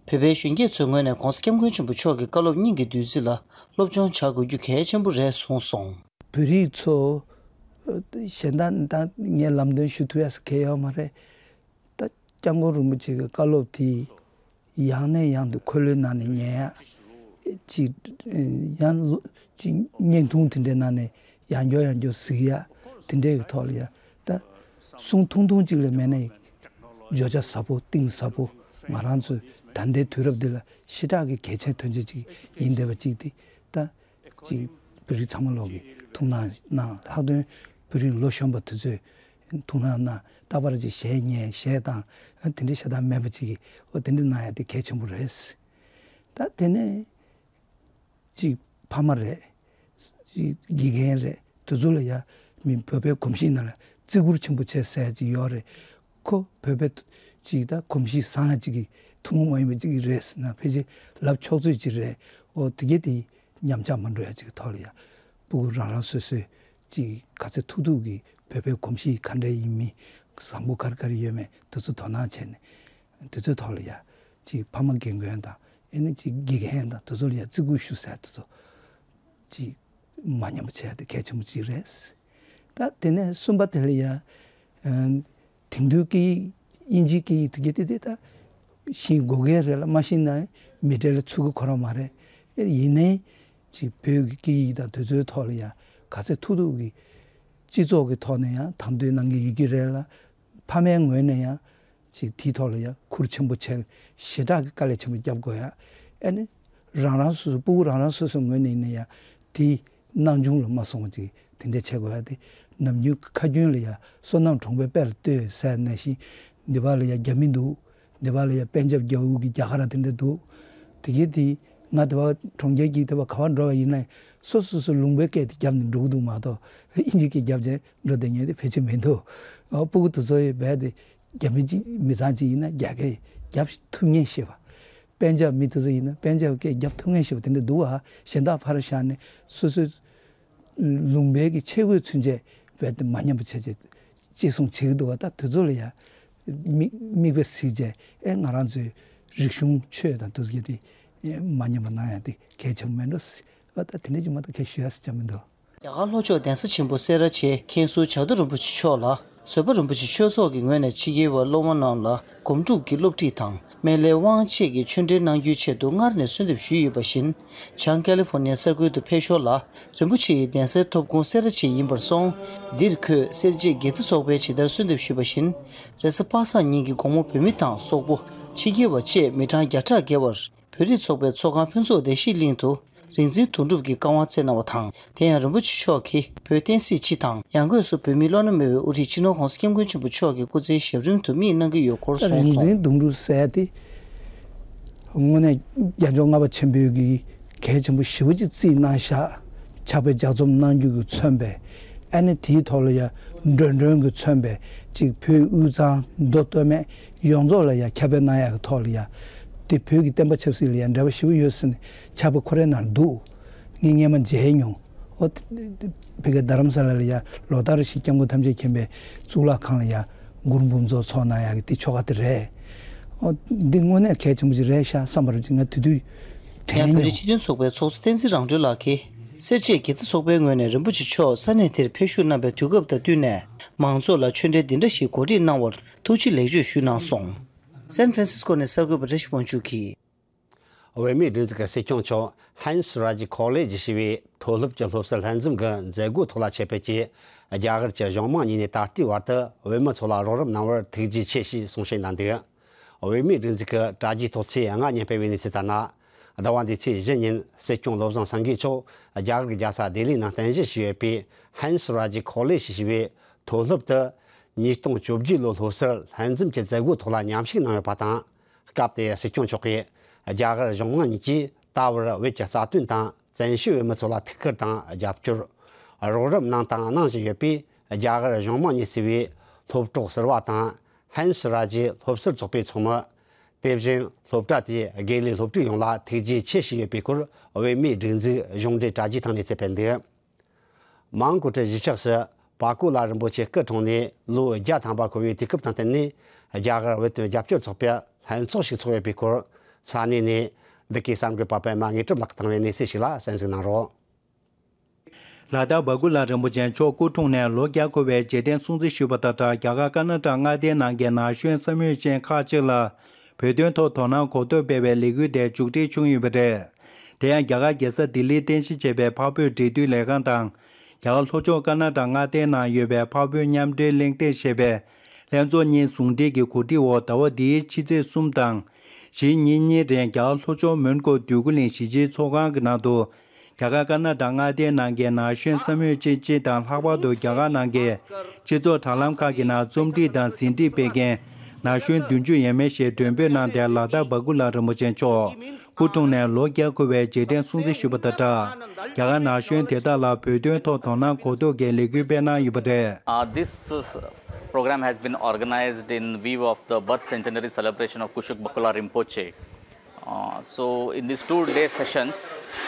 བོད་པའི་གཞོན་སྐྱེས་ཚོའི་ངོས་ནས་༧གོང་ས་༧སྐྱབས་མགོན་ཆེན་པོ་མཆོག་གི་བཀའ་སློབ་སྙིང་གི་བདུད་རྩི་ལ་སློབ་སྦྱོང་བྱ་དགོས་རྒྱུ་གལ་ཆེན་པོ་རེད་གསུངས་སོང་། བོད་རིགས་ཚོ་གཞན་དག་ད་ངས་ལམ་སྟོན་ཞུ་ཐུབ་ཡ་ཟེར་གང་ཡོད་མ་རེད། ད་སྐྱབས་མགོན་རིན་པོ་ཆེ་གི་བཀའ་སློབ་དེ་ཡང་ནས་ཡང་དུ་འཁོད་ལོའི་ནང་ནས་ཉན་ཡ། ཅིག་ཡང་ལོ་ཅིག་བརྙན་ཐུང་དེ་འདྲའི་ནང་ནས་ཡང་བསྐྱར་ཡང་བསྐྱར་གཟིགས་ཡ། དེ་འདྲའི་གི་ཐོག་ལ་ཡ། ད་གསུང་ཐུང་ཐུང་ཅིག་ལས་མེད་ན་བརྗོད་བྱ་ཟབ་པོ་གཏིང་ཟབ་པོ། ང་རང་ཚོའི་ད་ལྟའི་དུས་རབས་འདི་ལ་ཞེ་དྲག་གི་གལ་ཆེན་དོན་ཆེན་ཅིག་ཡིན་བསྡད་པ་ཅིག་དེ་ད། ཅིག་བོད་རིགས་ཚང་མ་ལོག་གིས་ཐུགས་སྣང་གནང་། ལྷག་དོན་བོད་རིགས་ལོ་གཞོན་པ་དེ་ཚོས་ཐུགས་སྣང་གནང་། རྟག་པར་ཅིག་གཞས་ཉན་གཞས་བཏང་། ཨ་དེ་འདྲ་ཤ་སྟག་མེད་པ་ཅིག་གིས་ཨོ་དེ་འདྲ་གནང་ཡ་དེ་གལ་ཆེན་པོ་རེད། ད་དེ་ནས་ཅིག་ཕ་མ་རེད། ཅིག་དགེ་རྒན་རེད། དེ་ཚོ་ལ་ཡ་མི་བོད་པའི་གོམས་གཤིས་ནང་ལ་བརྩི་བཀུར་ཆེན་པོ་བྱེད་ཟེར་ཡ་ཅིག་ཡོད་རེད། ཁོ་བོད་པའི་ཅིག་ད་གོམས་གཤིས་བཟང་ཡ་ཅིག་གི་ཐུན་མོང་མ་ཡིན་པ་ཅིག་རེད་ཟེར་ན་ཕལ་ཆེར་ལབ་ཆོག་ཚོད་ཅིག་རེད། ཨོ་དེ་གས་དེ། ཉམས་ཆག་མ་འགྲོ་ཡ་ཅིག་གི་ཐོག་ལ་ཡ། སྤུ་གུ་རང་རང་སོ་སོའི་ཅིག་ག་ཚོད་ཐུབ་ཐུབ་ཀྱིས་བོད་པའི་གོམས་གཤིས་ག་འདྲ་ཡིན་མིན། བཟང་པོ་ག་རེ་ག་རེ་ཡོད་མེད་དེ་ཚོ་དོ་སྣང་བྱས་ནས། དེ་ཚོའི་ཐོག་ལ་ཡ། ཅིག་ཕ་མ་རྒན་རྒོན་དང་ཨེ་ནི་ཅིག་དགེ་རྒན་དང་དེ་ཚོ་ལ་ཡ་བརྩི་བཀུར་ཞུ་ཟེར་དེ་ཚོ། ཅིག་མ་ཉམས་པ་བྱས་ཏེ་གལ་ཆེན་པོ་ཅིག་རེད། ད་དེ་ནས་གསུམ་པ་དེ་ལ་ཡ། ཨ་དེང་དུས་སྐད་ཡིག་དབྱིན་ཇིའི་སྐད་ཡིག་དེ་ག་དེ་དེ་ད་ཤེས་དགོས་གལ་རེད་ལ། མ་ཤེས་ན་མི་གྲལ་ལ་ཚུད་ཀྱི་ཁོ་རང་མ་རེད། ཡིན་ནའི་ཅིག་བོད་ཀྱི་སྐད་ཡིག་དང་དེ་ཚོའི་ཐོག་ལ་ཡ་ག་ཚོད་ཐུབ་ཐུབ་ཀྱིས་སྤྱི་ཚོགས་ཀྱི་ཐོག་ནས་ཡང་དམ་དོན་གནང་གི་ཡོད་ཀྱི་རེད་ལ། ཕ་མའི་ངོས་ནས་ཡང་ཅིག་དེའི་ཐོག་ལ་ཡང་ཁུར་ཆེན་པོ་བྱས། ཞེ་དྲག་གི་དཀའ་ལས་ཆེན་པོ་རྒྱབ་དགོས་ཡ། ཨ་ནི་ རང་རང་སོ་སོ་སྤུ་གུ་རང་རང་སོ་སོའི་ངོས་ནས་ཡིན་ན་ཡང་དེ་སྣང་ཆུང་ལ་མ་སོང་བ་ཅིག་དེ་འདྲ་བྱེད་དགོས་ཡ་དེ། ནམ་རྒྱུན་ཁ་རྒྱུན་ལ་ཡ་བསོད་ནམས་གྲོང་པའི་དཔལ་ལ་ལྟོས་ཟེར་ནང་བཞིན། འདི་པ་ལ་ཡ་རྒྱ་མི་འདུག་འདི་པ་ལ་ཡ་པན་ཇབ་རྒྱལ་པོ་གི་རྒྱ་གར་དེ་འདྲ་འདུག་དེ་གའི་དེ་ང་འདི་པ་གྲོང་ཁྱེར་གྱི་འདི་པ་ག་པར་འགྲོ་བ་ཡིན་ན་སོ་སོ་སོ་ལུང་པའི་སྐད་དེ་རྒྱབ་ནས་འགྲོ་གི་འདུག་མ་གཏོགས་ཨིན་ཇི་སྐད་རྒྱབ་བྱས་འགྲོ་བསྡད་མཁན་དེ་ཕལ་ཆེར་མི་འདུག་ཨ། སྤུ་གུ་དེ་ཚོ་ཡི་རྦད་དེ་རྒྱ་མི་གཅིག་མི་ཚང་གཅིག་ཡིན་ན་རྒྱ་སྐད་རྒྱབ་ཐུབ་མཁན་ཞིག་བ། པན་ཇབ་མི་དེ་ཚོ་ཡིན་ན་པན་ཇབ་སྐད་རྒྱབ་ཐུབ་མཁན་ཞིག་བ་དེ་འདྲ་འདུག་ཨ། གཞན་དག་ཕར་བཞག་ནས་སོ་སོའི་ལུང་པའི་གི་ཆས་གོས་ཚུན་ཆད་རྦད་དེ་མ་ཉམས་པ་བྱས་བྱས་གཅེས་སྲུང་བྱེད་ཀྱི་འདུག་བ། ད་དེ་ཚོ་ལ་ཡ་མིག་མིག་དཔེ་གཟིགས་བྱས་ཨེ་ང་རང་ཚོའི་རིག་གཞུང་ཆོས་དང་དེ་ཚོ་གི་དེ་མ་ཉམས་པ་གནང་ཡ་དེ་གལ་ཆེན་པོ་མེད་འགྲོ། ཨ། ད་དེ་འདྲ་ཅིག་མ་གཏོགས་གལ་ཞུ་ཡ་ཟེར་ཅང་མི་འདུག་རྒྱ་གར་ལྷོ་ཕྱོགས་གདན་ས་ཆེན་པོ་སེ་ར་བྱེས་མཁན་ཟུར་བྱ་རྡོ་རིན་པོ་ཆེ་མཆོག་ལ་བཟོད་པ་རིན་པོ་ཆེ་ཆོས་ཚོགས་ཀྱི་ངོས་ནས་ཕྱི་རྒྱལ་བ་སློབ་མ་རྣམས་ལ་སྒོམ་སྒྲུབ་ཀྱི་སློབ་ཁྲིད་དང་སྨན་བླའི་དབང་བཅས་ཀྱི་ཆོས་འབྲེལ་གནང་རྒྱུའི་ཆེད་དུ་སྔར་ནས་གསོལ་འདེབས་ཞུས་ཡོད་པ་བཞིན། བྱང་ཀ་ལི་ཧྥོར་ནི་ཡ་ས་ཁུལ་དུ་ཕེབས་ཞོར་ལ་རིན་པོ་ཆེ་ཡི་གདན་སའི་ཐོབ་ཁུངས་སེ་ར་བྱེས་ཡིན་པར་སོང་། འདིར་ཁོས་སེར་བྱེས་དགེ་རྩེ་ཚོགས་པའི་ཇི་ལྟར་གསོལ་འདེབས་ཞུས་པ་བཞིན། རེས་གཟའ་པ་སངས་ཉིན་གྱི་དགོང་མོ་བོད་མི་དང་སོག་པོ་ཕྱི་རྒྱལ་བ་བཅས་མི་གྲངས་བརྒྱ་ཕྲག་བརྒལ་བར། བོད་རིགས་ཚོགས་པའི་ཚོགས་ཁང་ཕུན་ཚོགས་བདེ་གཤིས་གླིང་དུ་རིག་འཛིན་དོན་གྲུབ་ཀྱིས་བཀའ་དབང་སྩལ་གནང་བ་དང་། དེ་ཡང་རིན་པོ་ཆེ་མཆོག་གིས་བོད་བསྟན་སྲིད་སྤྱི་དང་ཡང་སྒོས་སུ་བོད་མིའི་བླ་ན་མེད་པའི་དབུ་ཁྲིད་སྤྱི་ནོར་༸གོང་ས་༸སྐྱབས་མགོན་ཆེན་པོ་མཆོག་གི་སྐུ་ཚེའི་ཞབས་རིམ་དུ་དམིགས་གནང་གི་ཡོད་སྐོར་གསུངས་སོང་། རིག་འཛིན་དོན་གྲུབ་ཟེར་ཡ་དེ་དངོས་གནས་རྒྱལ་མཆོག་ལྔ་པ་ཆེན་པོའི་གི་གལ་ཆེན་པོ་ཞེ་པོ་ཅིག་བརྩིས་གནང་ཤག་ཕྱག་དཔེ་ལྗགས་རྩོམ་གནང་རྒྱུ་གི་མཚོན་པའི། ཨ་ནི་དེའི་ཐོག་ལ་ཡ་འགྲོན་འགྲོན་གྱི་མཚོན་པའི་ཅིག་བོད་དབུས་གཙང་མདོ་སྟོད་སྨད་ཡོངས་རྫོགས་ལ་ཡ་ཁྱབ་སྤེལ་གནང་ཡག་གི་ཐོག་ལ་ཡ། དེ་བོད་ཀྱི་བསྟན་པ་ཆབ་སྲིད་ལ་ཡ་འབྲེལ་བ་ཞེ་པོ་ཡོད་ཟེར་ནས་ཕྱག་དཔེ་ཁོ་རའི་ནང་འདུག་ངས་སྔས་མ་མཇལ་མྱོང་། ཨོ། ཕ་གི་རྡ་རམ་ས་ལ་ལ་ཡ་ལོ་ལྟར་ཞིག་སྐྱབས་མགོན་ཐམས་ཅད་མཁྱེན་པའི་གཙུག་ལག་ཁང་ལ་ཡ་གུ་རུ་འབུམ་ཚོགས་ཚོགས་གནང་ཡག་གི་དེ་ཆོ་ག་དེ་རེད། ཨོ། འདི་དངོས་གནས་གལ་ཆེན་པོ་ཞིག་རེད་ཤག་བསམ་པ་རེད། ཅིག་ང་དེ་དུས་ཡང་དྲན་བོད་རིགས་མྱོང་། སྤྱི་མཐུན་ཚོགས་པའི་ཚོགས་གཙོ་བསྟན་འཛིན་རང་གྲོལ་ལགས་ཀྱིས། སེར་བྱེས་དགེ་རྩེ་ཚོགས་པའི་ངོས་ནས་རིན་པོ་ཆེ་མཆོག་ས་གནས་དེར་ཕེབས་བཞུགས་གནང་བའི་དུས་སྐབས་དང་བསྟུན་ནས་མང་ཚོགས་ལ་ཆོས་འབྲེལ་འདི་འདྲ་ཞིག་གོ་སྒྲིག་གནང་བར་ཐུགས་རྗེ་ལེགས་བརྗོད་ཞུས་གནང་སོང་། སན་ཧྥ་རན་སིས་ཀོ་ནས་གསར་འགོད་པ་བཀྲ་ཤིས་དབང་ཕྱུག་གིས། བོད་མིའི་སྒྲིག་འཛུགས་ཀྱི་སྲིད་སྐྱོང་མཆོག་ཧན་སི་ར་ཇི་ཁོ་ལེ་ཇི་ཞེས་པའི་མཐོ་སློབ་ཀྱི་སློབ་གསོའི་ལྷན་འཛོམས་ཀྱི་མཛད་སྒོའི་ཐོག་ལ་ཆེད་ཕེབས་ཀྱིས་རྒྱ་གར་གྱི་གཞུང་མང་གཉིས་ནས་ད་ལྟའི་བར་དུ་བོད་མི་ཚོ་ལ་རོགས་རམ་གནང་བར་ཐུགས་རྗེ་ཆེ་ཞེས་གསུང་བཤད་གནང་འདུག་བོད་མིའི་སྒྲིག་འཛུགས་ཀྱི་དྲ་རྒྱའི་ཐོག་ཚེས་ལྔ་ཉིན་སྤེལ་བའི་གནས་ཚུལ་ལྟར་ན། ཟླ་བ་འདིའི་ཚེས་བཞི་ཉིན་སྲིད་སྐྱོང་བློ་བཟང་སེང་གེ་མཆོག་རྒྱ་གར་གྱི་རྒྱལ་ས་ལྡི་ལི་ནང་རྟེན་གཞི་བྱས་ཡོད་པའི་ཧན་སི་ར་ཇི་ཁོ་ལེ་ཇི་ཞེས་པའི་མཐོ་སློབ་ཏུ་ཉིས་སྟོང་བཅོ་བརྒྱད་ལོའི་སློབ་གསོའི་ལྷན་འཛོམས་ཀྱི་མཛད་སྒོའི་ཐོག་ལ་མཉམ་ཞུགས་གནང་ཡོད་པ་དང་། སྐབས་དེའི་སྲིད་སྐྱོང་མཆོག་གིས་རྒྱ་གར་གཞུང་མང་གཉིས་ཀྱིས་ད་བར་བོད་ཀྱི་རྩ་དོན་དང་བཙན་བྱོལ་བོད་མི་ཚོ་ལ་ཐུགས་ཁུར་དང་རྒྱབ་སྐྱོར། རོགས་རམ་གནང་དང་གནང་བཞིན་ཡོད་པས་རྒྱ་གར་གཞུང་མང་གཉིས་བརྩིས་པའི་སློབ་གྲོགས་ཟུར་པ་དང་ཧན་སི་ར་ཇི་སློབ་ཟུར་ཚོགས་པའི་ཚོགས་མི། དེ་བཞིན་སློབ་གྲྭ་དེའི་དགེ་ལས་སློབ་ཕྲུག་ཡོངས་ལ་ཐུགས་རྗེ་ཆེ་ཞུས་ཡོད་པའི་སྐོར་བོད་མིའི་སྒྲིག་འཛུགས་གཞུང་འབྲེལ་དྲ་རྒྱའི་ཐོག་ནས་གསལ་སྤེལ་འདུག་མོན་གྷོ་གྲུ་བཞི་ཆགས་སུ་བ་ཀུ་ལ་རིན་པོ་ཆེ་སྐུ་འཁྲུངས་ནས་ལོ་བརྒྱ་ཐམ་པ་འཁོར་བའི་དུས་སྐབས་དང་བསྟུན་ནས་རྒྱ་གར་བོད་དོན་རྒྱབ་སྐྱོར་ཚོགས་པའི་ལྷན་ཚོགས་ཤིག་ཚོགས་ཡོད་པའི་སྐོར་ས་གནས་ནས་འདི་གའི་གསར་འགོད་པ་པད་མ་དངོས་གྲུབ་ལགས་བཏང་བའི་གནས་ཚུལ་ཞིག་ལ་གསན་གཟིགས་གནང་རོགས། ལ་དྭགས་བ་ཀུ་ལ་རིན་པོ་ཆེ་མཆོག་སྐུ་འཁྲུངས་ནས་ལོ་བརྒྱ་འཁོར་བའི་རྗེས་དྲན་སྲུང་བརྩི་ཞུས་པ་དང་སྦྲགས། རྒྱ་གར་ཀར་ནཱ་ཊ་མངའ་སྡེའི་ནང་གི་ན་གཞོན་བསམ་ཡོད་ཅན་ཁག་ཅིག་ལ་བོད་དོན་ཐོག་དོ་སྣང་གོ་རྟོགས་སྤེལ་བའི་ལས་འགུལ་དེ་མཇུག་སྒྲིལ་བྱུང་ཡོད་པ་རེད། དེ་ཡང་རྒྱ་གར་རྒྱལ་ས་ལྡི་ལིར་རྟེན་གཞི་བྱས་པའི་འཕགས་བོད་འབྲེལ་མཐུད་ལས་ཁང་དང་། རྒྱ་གར་ལྷོ་ཕྱོགས་ཀར་ནཱ་ཊ་མངའ་སྡེའི་ནང་ཡོད་པའི་འཕགས་བོད་མཉམ་འབྲེལ་གླེང་སྟེགས་ཞེས་པའི་ལྷན་ཚོགས་གཉིས་ཟུང་འབྲེལ་གྱི་གོ་སྒྲིག་འོག་ཟླ་བ་འདིའི་ཕྱི་ཚེས་གསུམ་དང་། བཞི་གཉིས་གཉིས་རིང་རྒྱ་གར་ལྷོ་ཕྱོགས་མོན་གྷོ་འདོད་རྒུ་གླིང་གཞིས་སྤྱིའི་ཚོགས་ཁང་གི་ནང་དུ། རྒྱ་གར་ཀར་ན་ཊ་མངའ་སྡེའི་ནང་གི་ན་གཞོན་བསམ་ཡོད་ཅན་སྤྱི་དང་ལྷག་པར་དུ་རྒྱ་གར་ནང་གི་སྤྱི་ཚོགས་དྲ་ལམ་ཁག་གི་ནང་རྩོམ་སྒྲིག་དང་ཟིན་བྲིས་སྤེལ་མཁན་ན་གཞོན་བདུན་ཅུ་ཡས་མས་ཤིག་མགྲོན་འབོད་གནང་སྟེ། ལ་དྭགས་བ་ཀུ་ལ་རིན་པོ་ཆེ་མཆོག་སྐུ་འཁྲུངས་ནས་ལོ་བརྒྱ་འཁོར་བའི་རྗེས་དྲན་སྲུང་བརྩི་ཞུས་པ་དང་སྦྲགས། རྒྱ་གར་ན་གཞོན་དེ་དག་ལ་བོད་དོན་ཐོག་དོ་སྣང་གོ་རྟོགས་ཀྱི་ལས་འགུལ་སྤེལ་གནང་ཡོད་པ་རེད། Uh, this uh, program has been organized in view of the birth centenary celebration of Kushuk Bakula Rinpoche. Uh, so, in these two-day sessions,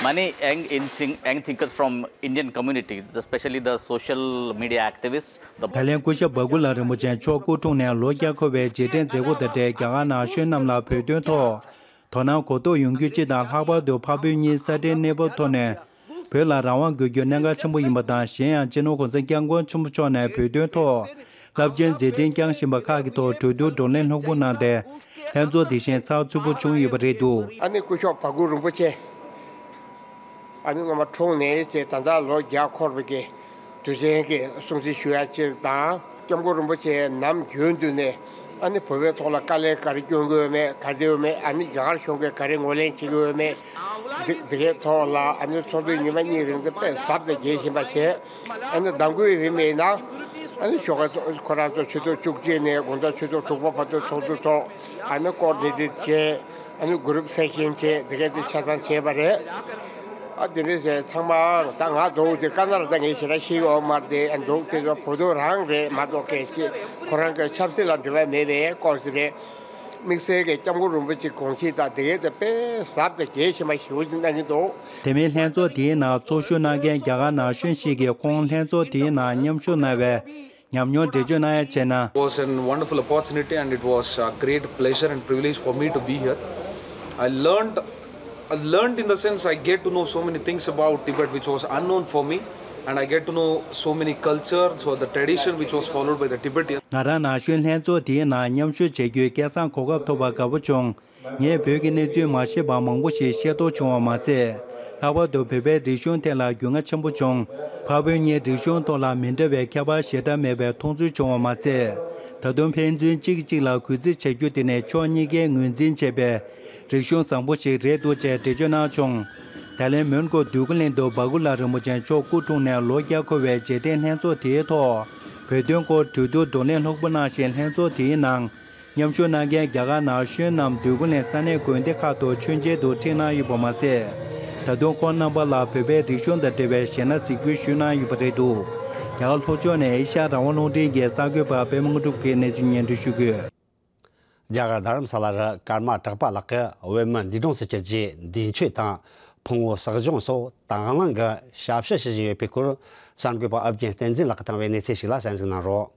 many young, in think, young thinkers from Indian community, especially the social media activists, the ད་ལན་སྐུ་ཞབས་བ་ཀུ་ལ་རིན་པོ་ཆེ་མཆོག་སྐུ་འཁྲུངས་ནས་ལོ་བརྒྱ་འཁོར་བའི་རྗེས་དྲན་མཛད་སྒོ་དང་འབྲེལ། རྒྱ་གར་ན་གཞོན་རྣམས་ལ་བོད་དོན་ཐོག་དོ་སྣང་གོ་རྟོགས་ཡོང་རྒྱུ་སྤྱི་དང་། ལྷག་པར་དུ་འཕགས་བོད་གཉིས་ས་མཐོའི་གནས་བབ་ཐོག་ནས་བོད་ལ་རང་དབང་དགོས་རྒྱུ་གནད་འགག་ཆེན་པོ་ཡིན་པ་དང་། གཞན་ཡང་སྤྱི་ནོར་གོང་ས་སྐྱབས་མགོན་ཆེན་པོ་མཆོག་ནས་བོད་དོན་ཐོག་རླབས་ཆེན་མཛད་འཕྲིན་བསྐྱངས་བཞིན་པ་ཁག་གི་ཐོག་གྲོས་བསྡུར་བགྲོ་གླེང་ལྷུག་པོ་གནང་སྟེ། ལྷན་ཚོགས་འདི་བཞིན་ཚགས་ཚུད་པོ་བྱུང་ཡོད་པ་རེད་འདུག་ཨ་ནི་སྐུ་ཞབས་བ་ཀུ་རིན་པོ་ཆེ། ཨ་ནི་སྔོན་མ་འཁྲུངས་ནས་བྱས་ད་ལྟ་ལོ་བརྒྱ་འཁོར་བའི་གི་དུས་ཆེན་གྱི་སྲུང་བརྩི་ཞུ་ཡ་གཅིག་དང་། སྐྱབས་མགོན་རིན་པོ་ཆེ་ནམ་རྒྱུན་དུ་ནས་ ཨ་ནི་བོད་པའི་ཐོག་ལ་དཀའ་ལས་ག་རེ་སྐྱོན་གྱི་ཡོད་མེད། ག་རེ་ཡོད་མེད། ཨ་ནི་རྒྱ་གར་གཞུང་གིས་ག་རེ་ངོས་ལེན་བྱེད་ཀྱི་ཡོད་མེད། འདི་འདི་གའི་ཐོག་ལ་ཨ་ནི་ཚོགས་འདུའི་ཉི་མ་གཉིས་རིང་དུ་དཔེ་ཟབ་ཏུ་རྒྱས་ཕྱིན་པ་བྱས། ཨ་ནི་གདམ་གུའི་རིམ་ཡིན་ན། ཨ་ནི་ཞོགས་ཀ་ཁོ་རང་ཚོ་ཆུ་ཚོད་བཅུ་གཅིག་ནས་དགོང་དག་ཆུ་ཚོད་དྲུག་པ་བར་དུ་ཚོགས་འདུ་ཚོགས། ཨ་ནི་ཀོ་ཌི་ནེ་ཊར་བྱས། ཨ་ནི་གུ་རུབ་སེ་ཤན་བྱས། འདི་ག་དེ་ཆ་ཚང་བྱས་པ་རེད། ཨ་དེ་འདྲ་བྱས་ཚང་མ་ད་ང་འདུག་དེ་ཀ་ན་ར་ད་ངས་ཞེ་དྲག་ཤེས་ཀྱི་ཡོད་མ་རེད་དེ། ཨ་འདུག་དེ་ཚོ་བོད་དོན་རང་རེད་མ་གཏོགས་སྐད་ཆ་ཁོ་རང་གི་ཆབ་སྲིད་ལ་འབྲེལ་བ་མེད་པའི་སྐོར་ཞིག་རེད། དམིགས་བསལ་གྱི་སྐྱབས་མགོན་རིན་པོ་ཆེ་དགོངས་གཞི་དང་དེ་གའི་དེ་དཔེ་ཟབ་དང་རྒྱས་ཕྱིན་པ་ཞེ་པོ་ཅིག་གནང་གི་འདུག་དེ་མིན་ལྷན་ཚོགས་དེའི་ནང་ཚོགས་ཞུགས་གནང་མཁན་རྒྱ་གར་ན་གཞོན་ཞིག་གིས་ཁོང་ལྷན་ཚོགས་དེའི་ནང་མཉམ་ཞུགས་གནང་བའི་ཉམས་མྱོང་འགྲེལ་བརྗོད་གནང་ཡ་བྱས་ན། It was a wonderful opportunity and it was a great pleasure and privilege for me to be here. I learned I learned in the sense I get to know so many things about Tibet which was unknown for me, and I get to know so many cultures or the tradition which was followed by the Tibetans. ང་རང་ན་གཞོན་ལྷན་ཚོགས་དེའི་ནང་མཉམ་ཞུགས་བྱ་རྒྱུའི་སྐལ་བཟང་གོ་སྐབས་ཐོབ་པར་དགའ་པོ་བྱུང་། ངས་བོད་ཀྱི་གནས་ཚུལ་མ་ཤེས་པ་མང་པོ་ཞིག་ཤེས་རྟོགས་བྱུང་བ་མ་ཟད། ལྷག་པར་དུ་བོད་པའི་རིག་གཞུང་ཐད་ལ་རྒྱུས་མངའ་ཆེན་པོ་བྱུང་། ཕ་བོད་གཉིས་རིག་གཞུང་ཐོག་ལ་མི་འདྲ་བའི་ཁྱད་པར་ཞེ་དྲག་མེད་པའི་མཐོང་ཚུལ་བྱུང་བ་མ་ཟད། ད་དུང་ཕན་ཚུན་གཅིག་གིས་གཅིག་ལ་གུས་བརྩི་བྱ་རྒྱུ་དེ་ནི་ཕྱོགས་གཉིས་ཀས་ངོས་འཛིན་བྱས་པའི་རིག་གཞུང་བཟང་པོ་ཞིག་རེད་འདུག་ཅེས་འགྲེལ་བརྗོད་གནང་བྱུང་། ད་ལན་མོན་གྷོ་འདོད་རྒུ་གླིང་དུ་འབའ་ཁུ་ལ་རིན་པོ་ཆེ་མཆོག་སྐུ་འཁྲུངས་ནས་ལོ་བརྒྱ་འཁོར་བའི་རྗེས་དྲན་ལྷན་ཚོགས་དེའི་ཐོག་བོད་དོན་སྐོར་གྲོས་བསྡུར་བགྲོ་གླེང་ལྷུག་པོ་གནང་ཞིང་། ལྷན་ཚོགས་དེའི་ནང་མཉམ་ཞུགས་གནང་མཁན་རྒྱ་གར་ན་གཞོན་རྣམས་འདོད་རྒུ་གླིང་ས་གནས་དགོན་སྡེ་ཁག་ཏུ་མཆོད་མཇལ་དུ་ཁྲིད་གནང་ཡོད་པ་མ་ཟད། ད་དུང་ཁོང་རྣམ་པ་ལ་བོད་པའི་རིག་གཞུང་དང་འབྲེལ་བའི་གཞས་སྣ་གཟིགས་འབུལ་ཞུས་གནང་ཡོད་པ་རེད་འདུག་རྒྱ་གར་ལྷོ་ཕྱོགས་ནས་ཨེ་ཤ་ཡ་རང་དབང་རླུང་འཕྲིན་གྱི་གསར་འགོད་པ་པད་མ་དངོས་གྲུབ་ཀྱིས་གནས་ཚུལ་སྙན་སྒྲོན་ཞུ་གི་ཡོད། རྒྱ་གར་རྡ་རམ་ས་ལ་རུ་ཀརྨ་གྲགས་པ་ལགས་ཀྱིས་བོད་མི་འདས་གྲོངས་སུ་གྱུར་རྗེས་འདས་མཆོད་དང་ཕུང་བོ་གསོག་སྦྱོང་སོགས་དང་བླངས་ཀྱིས་ཞབས་ཞུ་ཞུ་བཞིན་ཡོད་པའི་སྐོར་གསར་འགོད་པ་ཨོ་རྒྱན་བསྟན་འཛིན་ལགས་ཀྱིས་བཏང་བའི་གནས་ཚུལ་ཞིག་ལ་གསན་གཟིགས་གནང་རོགས།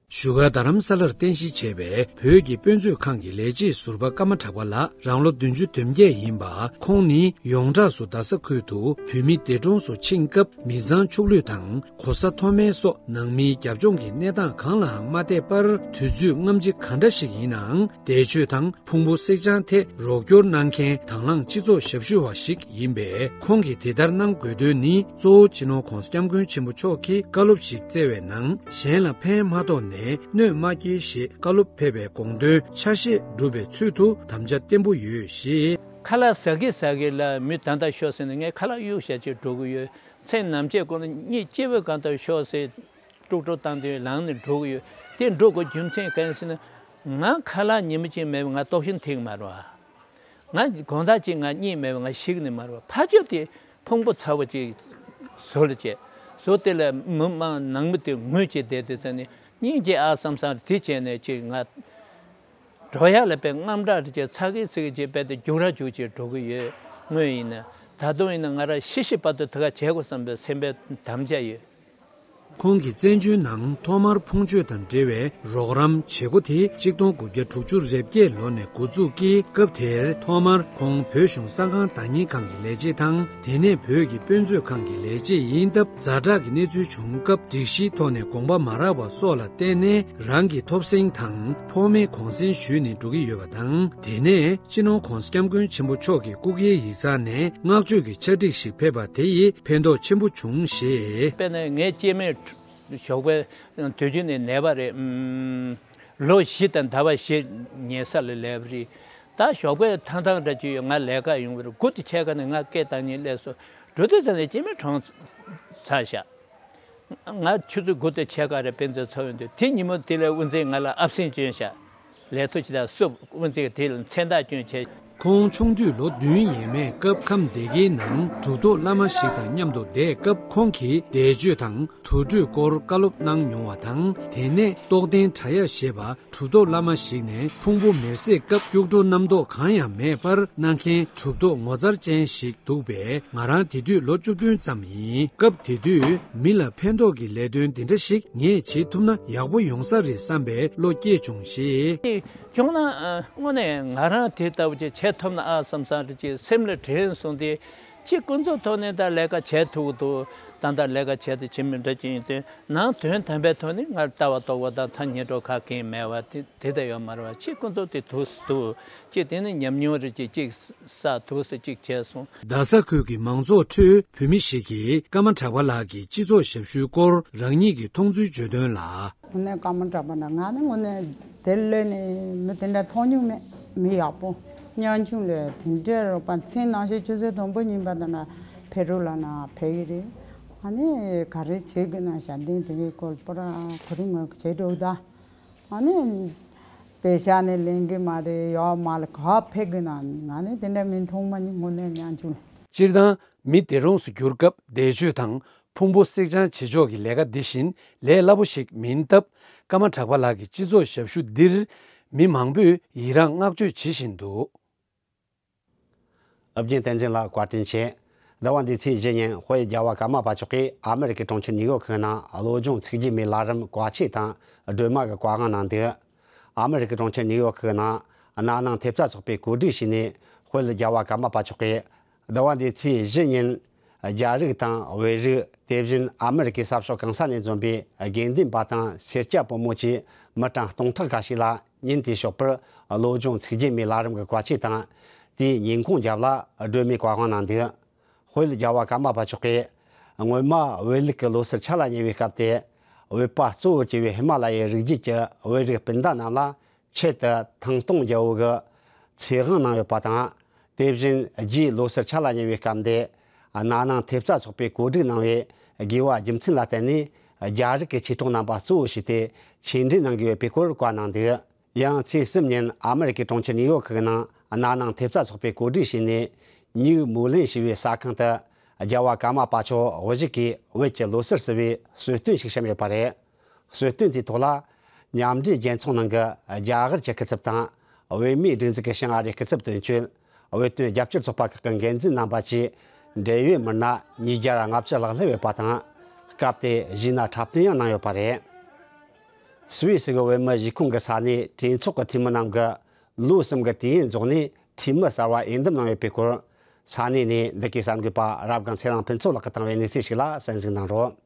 བཞུགས་སྒར་རྡ་རམ་ས་ལར་རྟེན་གཞི་བྱས་པའི་བོད་ཀྱི་དཔེ་མཛོད་ཁང་གི་ལས་བྱེད་ཟུར་པ་ཀརྨ་གྲགས་པ་ལགས་རང་ལོ་བདུན་ཅུ་དོན་བརྒྱད་ཡིན་པ། ཁོང་ནི་ཡོངས་གྲགས་སུ་རྡ་ས་ཁུལ་དུ་བོད་མི་འདས་གྲོངས་སུ་ཕྱིན་སྐབས་མི་ཚང་ཕྱུགས་ལུས་དང་གོ་ས་མཐོ་དམན་སོགས་ནང་མིའི་རྒྱབ་ལྗོངས་ཀྱི་གནས་སྟངས་གང་ལའང་མ་བལྟས་པར། དུས་ཚོད་སྔ་ཕྱི་གང་འདྲ་ཞིག་ཡིན་ནའང་འདས་མཆོད་དང་ཕུང་པོ་བསྲེག་བཅང་ཐད་རོགས་སྐྱོར་གནང་མཁན་དང་བླངས་སྤྱི་ཚོགས་ཞབས་ཞུ་བ་ཞིག་ཡིན་པས། ཁོང་གིས་དེ་ལྟར་གནང་དགོས་དོན་ནི། གཙོ་བོ་སྤྱི་ནོར་༧གོང་ས་༧སྐྱབས་མགོན་ཆེན་པོ་མཆོག་གིས་བཀའ་སློབ་ཞིག་སྩལ་བའི་ནང་། གཞན་ལ་ཕན་མ་ཐོགས་ནས་གནོད་མ་སྐྱེལ་ཞེས་བཀའ་སློབ་ཕེབས་པའི་དགོངས་དོན་ཆ་ཤས་བསྒྲུབས་པའི་ཚུལ་དུ་དམ་བཅའ་བརྟན་པོ་ཡོད་ཅེས། ཁ་ལག་ཟ་གི་ཟ་གི་ལ་མི་ད་ལྟ་ཤོག་ཟེར་ནས་ངས་ཁ་ལག་གཡུག་བཞག་ཅིག་འགྲོ་གི་ཡོད། མཚན་ནམ་ཅེས་ཀོ་ནི་གཉིད་སྐྱིད་པོའི་སྒང་དུ་ཤོག་ཟེར། དཀྲུག་དཀྲུག་བཏང་དུས་ལངས་ནས་འགྲོ་གི་ཡོད། དེ་འགྲོ་དགོས་རྒྱུ་མཚན་གང་ཡིན་ཟེར་ན། ང་ཁ་ལག་ཉིན་མོ་གཅིག་མེད་པ་ང་ལྟོགས་ཤི་ཐེངས་མ་རེད་བ། ང་དགོང་དག་གཅིག་ང་གཉིད་མེད་པ་ང་ཤི་གི་ནི་མ་རེད་བ། ཕ་ཆོས་དེ་ཕུང་པོ་ཚ་བོ་གཅིག་བཟོ་ལ་བྱས། བཟོ་དེ་ལ་མི་མང་ནང་མི་དེ་ངུས་བྱས་བསྡད་དེ་ཚ་ནི་སྙིང་རྗེ་ཨ་བསམ་བསམ་དེ་བྱས་ནས་གཅིག་ང་འགྲོ་ཡག་ལ་དཔེ་དངངས་སྐྲག་རེ་བྱས་ཚ་གི་ཚི་གི་བྱས་དཔེ་དེ་རྒྱུག་ར་རྒྱུག་བྱས་འགྲོ་གི་ཡོད། དངོས་ཡིན་ན་ད་དུང་ཡིན་ན་ང་རང་ཤི་ཤི་བར་དུ་དེ་ག་བྱེད་དགོས་བསམ་པའི་སེམས་པའི་དམ་བཅའ་ཡོད། ཁོང་གི་བཙན་བྱོལ་ནང་ཐོག་མར་ཕུང་མཆོད་དང་འབྲེལ་བའི་རོགས་རམ་བྱེད་སྒོ་དེ་གཅིག་སྟོང་དགུ་བརྒྱ་དྲུག་ཅུ་རེ་བརྒྱད་ལོ་ནས་འགོ་བཙུགས་ཀྱིས། སྐབས་དེར་ཐོག་མར་ཁོང་བོད་གཞུང་གསར་ཁང་བདག་གཉེར་ཁང་གི་ལས་བྱེད་དང་། དེ་ནས་བོད་ཀྱི་དཔེ་མཛོད་ཁང་གི་ལས་བྱེད་ཡིན་སྟབས། ཛ་དྲག་གི་གནས་ཚུལ་བྱུང་སྐབས་སྒྲིག་གཞིའི་ཐོག་ནས་དགོངས་པ་མ་རག་པ་སོགས་ལ་བརྟེན་ནས། རང་གི་ཐོབ་གསང་དང་ཕོགས་མའི་གུང་གསེང་ཞུས་ནས་འགྲོ་གི་ཡོད་པ་དང་། དེ་ནས་སྤྱི་ནོར་༧གོང་ས་༧སྐྱབས་མགོན་ཆེན་པོ་མཆོག་གི་སྐུ་སྒེར་ཡིག་ཚང་ནས་བསྔགས་བརྗོད་ཀྱི་ཕྱག་བྲིས་ཤིག་ཕེབས་པ་དེ་ཡིས་ཕན་ཐོགས་ཆེན་པོ་བྱུང་ཞེས། དཔེར་ན་ངའི་སྐྱེས་དམན་ཞོགས་པའི་དུས་རྒྱུན་ནས་ནད་པ་རེད། ཨམ། ལོ་བཞི་དང་ཟླ་བ་བཞི་ཉལ་ས་ལ་ལས་པ་རེད། ད་ཞོགས་པའི་ཐང་ཐང་འདྲ་ཅིག་ཡོད། ང་ལས་ཀ་ཡོང་གི་རེད། དགུ་དང་ཕྱེད་ཀ་ནས་ང་སྐད་བཏང་ཉིན་སླེབས་སོང་། འགྲོ་དུས་ཙམ་ནས་སྐྱེས་དམན་གྲོངས་ཚར་ཤག་ང་ཆུ་ཚོད་དགུ་དང་ཕྱེད་ཀ་རེ་དཔེ་མཛོད་ཚོགས་ཡོང་དུས། དེ་ཉིན་མོ་དེ་ལ་དབུ་འཛིན་ང་ལ་ཨབ་སེན་བསྐྱོན་ཤག་ལས་ཐོ་ཅིག་དང་བསུབ། དབུ་འཛིན་གྱིས་དེ་ལ་མཚན་རྟགས་བསྐྱོན་བྱས། ཁོང་ཆུང་དུས་ལོ་བདུན་ཡས་མས་སྐབས་ཁམས་སྡེ་དགེའི་ནང་གྲུབ་ཐོབ་བླ་མ་ཞིག་དང་མཉམ་དུ་བསྡད་སྐབས། ཁོང་གིས་བཟླས་བརྗོད་དང་དུར་ཁྲོད་སྐོར་བཀའ་སློབ་གནང་མྱོང་བ་དང་། དེ་ནས་རྟོགས་ལྡན་བྲག་གཡབ་ཞེས་པ་གྲུབ་ཐོབ་བླ་མ་ཞིག་ནས་ཕུང་པོ་མེར་སྲེག་སྐབས་སྐྱུག་བྲོ་རྣམ་རྟོག་གང་ཡང་མེད་པར་གནང་མཁན་གྲུབ་ཐོབ་ངོ་མཚར་ཅན་ཞིག་འདུག་པས། ང་རང་དེ་དུས་ལོ་བཅུ་བདུན་ཙམ་ཡིན། སྐབས་དེ་དུས་མི་ལ་ཕན་ཐོགས་ཀྱི་ལས་དོན་འདི་འདྲ་ཞིག་ངས་བྱེད་ཐུབ་ན་ཡག་པོ་ཡོང་ས་རེད་བསམ་པའི་བློ་སྐྱེས་བྱུང་ཞེས། བྱུང་ན་དངོས་གནས་ང་རང་དེ་ལྟ་བུ་ཅིག་བྱེད་ཐུབ་ན་ཨ་བསམ་བསམ་རེ་ཅིག་སེམས་ལ་དྲན་སོང་སྟེ། ཅིག་ཀུན་རྫོབ་ཐོག་ནས་ད་ལས་ཀ་བྱེད་ཐུབ་ཀྱི་འདུག་ད་ལྟ་ལས་ཀ་བྱེད་དུ་ཕྱིན་མི་འདྲ་ཅིག་ཡིན་དུས། ནང་དོན་དམ་པའི་ཐོག་ནས་ང་ལྟ་བ་རྟོགས་པ་དང་མཚན་ཉིད་འགྲོ་ཁག་གིན་མེད་པ་དེ་དེ་ལྟ་ཡོད་མ་རེད་བ། ཅིག་ཀུན་རྫོབ་དེ་འདུག་སེ་འདུག་ཅིག་དེ་ནི་ཉམས་མྱོང་རེ་ཅིག་ཅིག་བསགས་འདུག་སེ་ཅིག་བྱས་སོང་། རྡ་ས་ཁུལ་གྱི་མང་ཚོགས་ཁྲོད་བོད་མི་ཞིག་གིས་ཀརྨ་གྲགས་པ་ལགས་ཀྱི་སྤྱི་ཚོགས་ཞབས་ཞུའི་སྐོར་རང་ཉིད་ཀྱི་མཐོང་ཚུལ་བརྗོད་དོན་ལ། དངོས་གནས་སྐར་མ་གྲགས་པ་འདྲ། ང་ནི་དངོས་གནས་དེར་སླེབས་ནས་མི་དེ་འདྲ་མཐོང་མྱོང་མེད། མི་ཡག་པོ། ཉམ་ཆུང་ལ་དེ་འདྲའི་རོགས་པ། མཚན་ནང་བཞིན་ཆུ་ཚོད་དང་པོ་ཉིན་པ་དང་ན་ཕེབས་རོགས་ལབ་ན་ཕེབས་ཀྱི་རེད། ཨ་ནི་ག་རེ་བྱེད་དགོས་ན་ཞབས་བརྟན་དེ་གའི་སྐོར་པོ་ར་གོ་རིམ་ངོས་བྱེད་འགྲོ་ད། ཨ་ནི་པེ་ཤག་ནི་ལེན་གི་མ་རེད། ཡོག་མ་ལ་ག་ཕེབས་དགོས་ན། ང་ནི་དེ་འདྲ་མི་མཐོང་མ་མྱོང་། དངོས་གནས་ཉམ་ཆུང་། སྤྱིར་བཏང་མི་སྡེ་རོགས་སུ་གྱུར་སྐབས་འདས་མཆོད་དང་ཕུང་པོ་བསྲེག་སྦྱང་བྱེད་ཕྱོགས་ཀྱི་ལས་ཀ་འདི་བཞིན་ལས་སླ་པོ་ཞིག་མིན་སྟབས། ཀརྨ་གྲགས་པ་ལགས་ཀྱི་སྤྱི་ཚོགས་ཞབས་ཞུ་འདིར་མི་མང་པོས་ཡི་རངས་བསྔགས་བརྗོད་བྱེད་བཞིན་འདུག། ཨ་བརྒྱན་བསྟན་འཛིན་ལགས་བཀའ་དྲིན་ཆེ། ཟླ་བ་འདིའི་ཚེས་བཞི་ཉིན་དཔལ་རྒྱལ་བ་ཀརྨ་པ་མཆོག་གིས་ཨ་མེ་རི་ཀའི་གྲོང་ཁྱེར་ནིའུ་ཡོག་གི་ནང་བློ་སྦྱོང་ཚིག་བརྗེ་མའི་ལམ་རིམ་བཀའ་ཆོས་དང་སྒྲོལ་མ་གི་བཀའ་དབང་གནང་འདུག། ཨ་མེ་རི་ཀའི་གྲོང་ཁྱེར་ནིའུ་ཡོག་གི་ནང་རྣམ་སྣང་ཐེབས་རྩ་ཚོགས་པས་གོ་སྒྲིག་བྱས་ནས། དཔལ་རྒྱལ་བ་ཀརྨ་པ་མཆོག་གིས་ཟླ་བ་འདིའི་ཚེས་བཞི་ཉིན་རྒྱ་རིགས་དང་བོད་རིགས། དེ་བཞིན་ཨ་མེ་རི་ཀའི་ས་ཕྱོགས་གང་ས་ནས་འཛོམས་པའི་དགེ་འདུན་པ་དང་སེར་སྐྱ་ཕོ་མོ་བཅས་མི་གྲངས་སྟོང་ཕྲག་འགའ་ཞིག་ལ་ཉིན་དེའི་ཞོགས་པར་བློ་སྦྱོང་ཚིག་བརྗེ་མའི་ལམ་རིམ་གྱི་བཀའ་ཆོས་དང་། དེའི་ཉིན་གུང་རྒྱབ་ལ་སྒྲོལ་མའི་བཀའ་དབང་གནང་འདུག། དཔལ་རྒྱལ་བ་ཀརྨ་པ་མཆོག་གིས་སྔོན་མ་བོད་ལུགས་ཀྱི་ལོ་སར་ཆ་ལ་ཉེ་བའི་སྐབས་དེ། བོད་པ་གཙོ་བོར་གྱུར་བའི་ཧི་མ་ལ་ཡའི་རིགས་རྒྱུད་ཀྱི་བོད་རིགས་སྤུན་ཟླ་རྣམས་ལ་ཆེད་དུ་ཐང་སྟོང་རྒྱལ་པོ་གི་ཚེས་དབང་གནང་ཡོད་པ་དང་། དེ་བཞིན་རྗེས་ལོ་སར་ཆ་ལ་ཉེ་བའི་སྐབས་འདི་རྣམ་སྣང་ཐེབས་རྩ་ཚོགས་པས་གོ་སྒྲིག་གནང་བའི་དགེ་བ་རྒྱུ་མཚན་ལ་བརྟེན་ནས། རྒྱ་རིགས་ཀྱི་ཆོས་གྲོགས་རྣམ་པ་གཙོ་བོ་བྱས་ཏེ་ཆོས་འབྲེལ་གནང་གི་ཡོད་པའི་སྐོར་བཀའ་གནང་འདུག། ཡང་ཚེས་གསུམ་ཉིན་ཨ་མེ་རི་ཀའི་གྲོང་ཁྱེར་ནིའུ་ཡོག་གི་ནང་རྣམ་སྣང་ཐེབས་རྩ་ཚོགས་པས་གོ་སྒྲིག་བྱས་ནས། ནིའུ་མོ་ལན་ཞེས་པའི་ས་ཁང་དུ་རྒྱལ་བ་ཀརྨ་པ་མཆོག་དབུ་བཞུགས་ཀྱིས་བོད་ཀྱི་ལོ་སར་ཟེར་བའི་གསོལ་སྟོན་ཞིག་བཤམས་ཡོད་པ་རེད། གསོལ་སྟོན་དེའི་ཐོག་ལ། མཉམ་འབྲེལ་རྒྱལ་ཚོགས་ནང་གི་རྒྱ་གར་གྱི་སྐུ་ཚབ་དང་། བོད་མིའི་སྒྲིག་འཛུགས་ཀྱི་ཞིང་ཨ་རིའི་སྐུ་ཚབ་དོན་གཅོད། བོད་དོན་རྒྱབ་སྐྱོར་ཚོགས་པ་ཁག་གི་འགན་འཛིན་རྣམ་པ་བཅས་འབྲེལ་ཡོད་མི་སྣ་ཉིས་བརྒྱ་ལྔ་བཅུ་ལྷག་སླེབས་ཡོད་པ་དང་། སྐབས་དེར་གཞས་སྣ་འཁྲབ་སྟོན་ཡང་གནང་ཡོད་པ་རེད། སུད་སི་གི་བོད་མིའི་གཞིས་ཁོངས་ཀྱི་ས་གནས་གྲོས་ཚོགས་ཀྱི་འཐུས་མི་རྣམས་ཀྱིས་ལོ་གསུམ་གྱི་དུས་ཡུན་རྫོགས་ནས་འཐུས་མི་གསར་བ་འོས་འདེམས་གནང་ཡོད་པའི་སྐོར། ས་གནས་ནས་འདི་གའི་གསར་འགོད་པ་རབ་སྒང་ཚེ་རིང་ཕུན་ཚོགས་ལགས་ཀྱིས་བཏང་བའི་གནས་ཚུལ་ཞིག་ལ་གསན་གཟིགས་གནང་རོགས།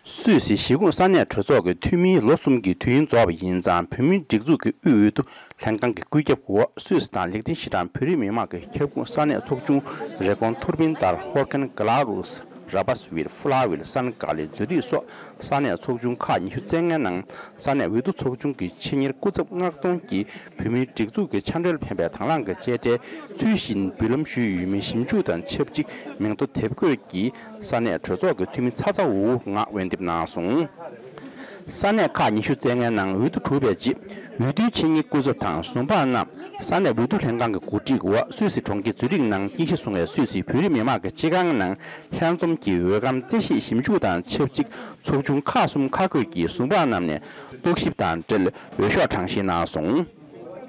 སུད་སི་གཞིས་ཁོངས་ས་གནས་གྲོས་ཚོགས་ཀྱི་འཐུས་མིའི་ལོ་གསུམ་གྱི་དུས་ཡུན་རྫོགས་པ་ཡིན་ཙང་། བོད་མིའི་སྒྲིག་འཛུགས་ཀྱི་དབུས་འོས་བསྡུ་ལྷན་ཁང་གི་བཀོད་ཁྱབ་འོག་སུད་སི་དང་ལིག་ཏེན་ཤི་ཏན་བོད་རིགས་མི་མང་གི་ཁྱབ་ཁོངས་ས་གནས་ཚོགས་ཆུང་རེ་སྐོང་ཐུར་ཕིན་ལྟར་ཧོར་ཁན། ག་ལ་རུས། ར་བཱ་སི་ཝིལ། ཧྥུ་ལ་ཝིལ། སན་ཀ་ལི། ཛུ་རིག་སོགས་ས་གནས་ཚོགས་ཆུང་ཁག་ཉི་ཤུ་རྩ་ལྔའི་ནང་ས་གནས་འོས་བསྡུ་ཚོགས་ཆུང་གི་ཆེད་གཉེར་སྐུ་ཚབ་མངགས་གཏོང་གིས་བོད་མིའི་སྒྲིག་འཛུགས་ཀྱི་ཕྱག་འབྲེལ་ཕན་པའི་དང་བླངས་ཀྱི་དཔྱད་ཁྲལ་ཚུལ་བཞིན་འབུལ་ལམ་ཞུས་ཡོད་མེད་ཞིབ་འཇུག་དང་ཆབས་ཅིག་མིང་ཐོ་དེབ་འགོད་ཀྱིས་ས་གནས་གྲོས་ཚོགས་ཀྱི་འཐུས་མི་ཚ་ཚ་འུར་འུར་ངང་འོས་འདེམས་གནང་སོང་། ས་གནས་ཁག་ཉི་ཤུ་རྩ་ལྔའི་ནང་འོས་བསྡུ་གྲུབ་པའི་རྗེས། འོས་བསྡུའི་ཆེད་གཉེར་སྐུ་ཚབ་དང་ཟུར་པ་རྣམས་ས་གནས་འོས་བསྡུ་ལྷན་ཁང་གི་གོ་སྒྲིག་འོག་སུད་སི་གྲོང་ཁྱེར་ཛུ་རིག་ནང་རྟེན་གཞི་བཟུང་བའི་སུད་སི་བོད་རིགས་མི་མང་གི་སྤྱི་ཁང་ནང་ལྷན་འཛོམས་ཀྱིས་འོས་སྒམ་རྩད་ཞིབ་ཞིབ་འཇུག་དང་ཆབས་ཅིག་ཚོགས་ཆུང་ཁག་གསུམ་ཁག་བགོས་ཀྱིས་ཟུར་པ་རྣམས་ནས་རྟོག་ཞིབ་དང་འབྲེལ་འོས་ཤོག་གྲངས་བཤེར་གནང་སོང་།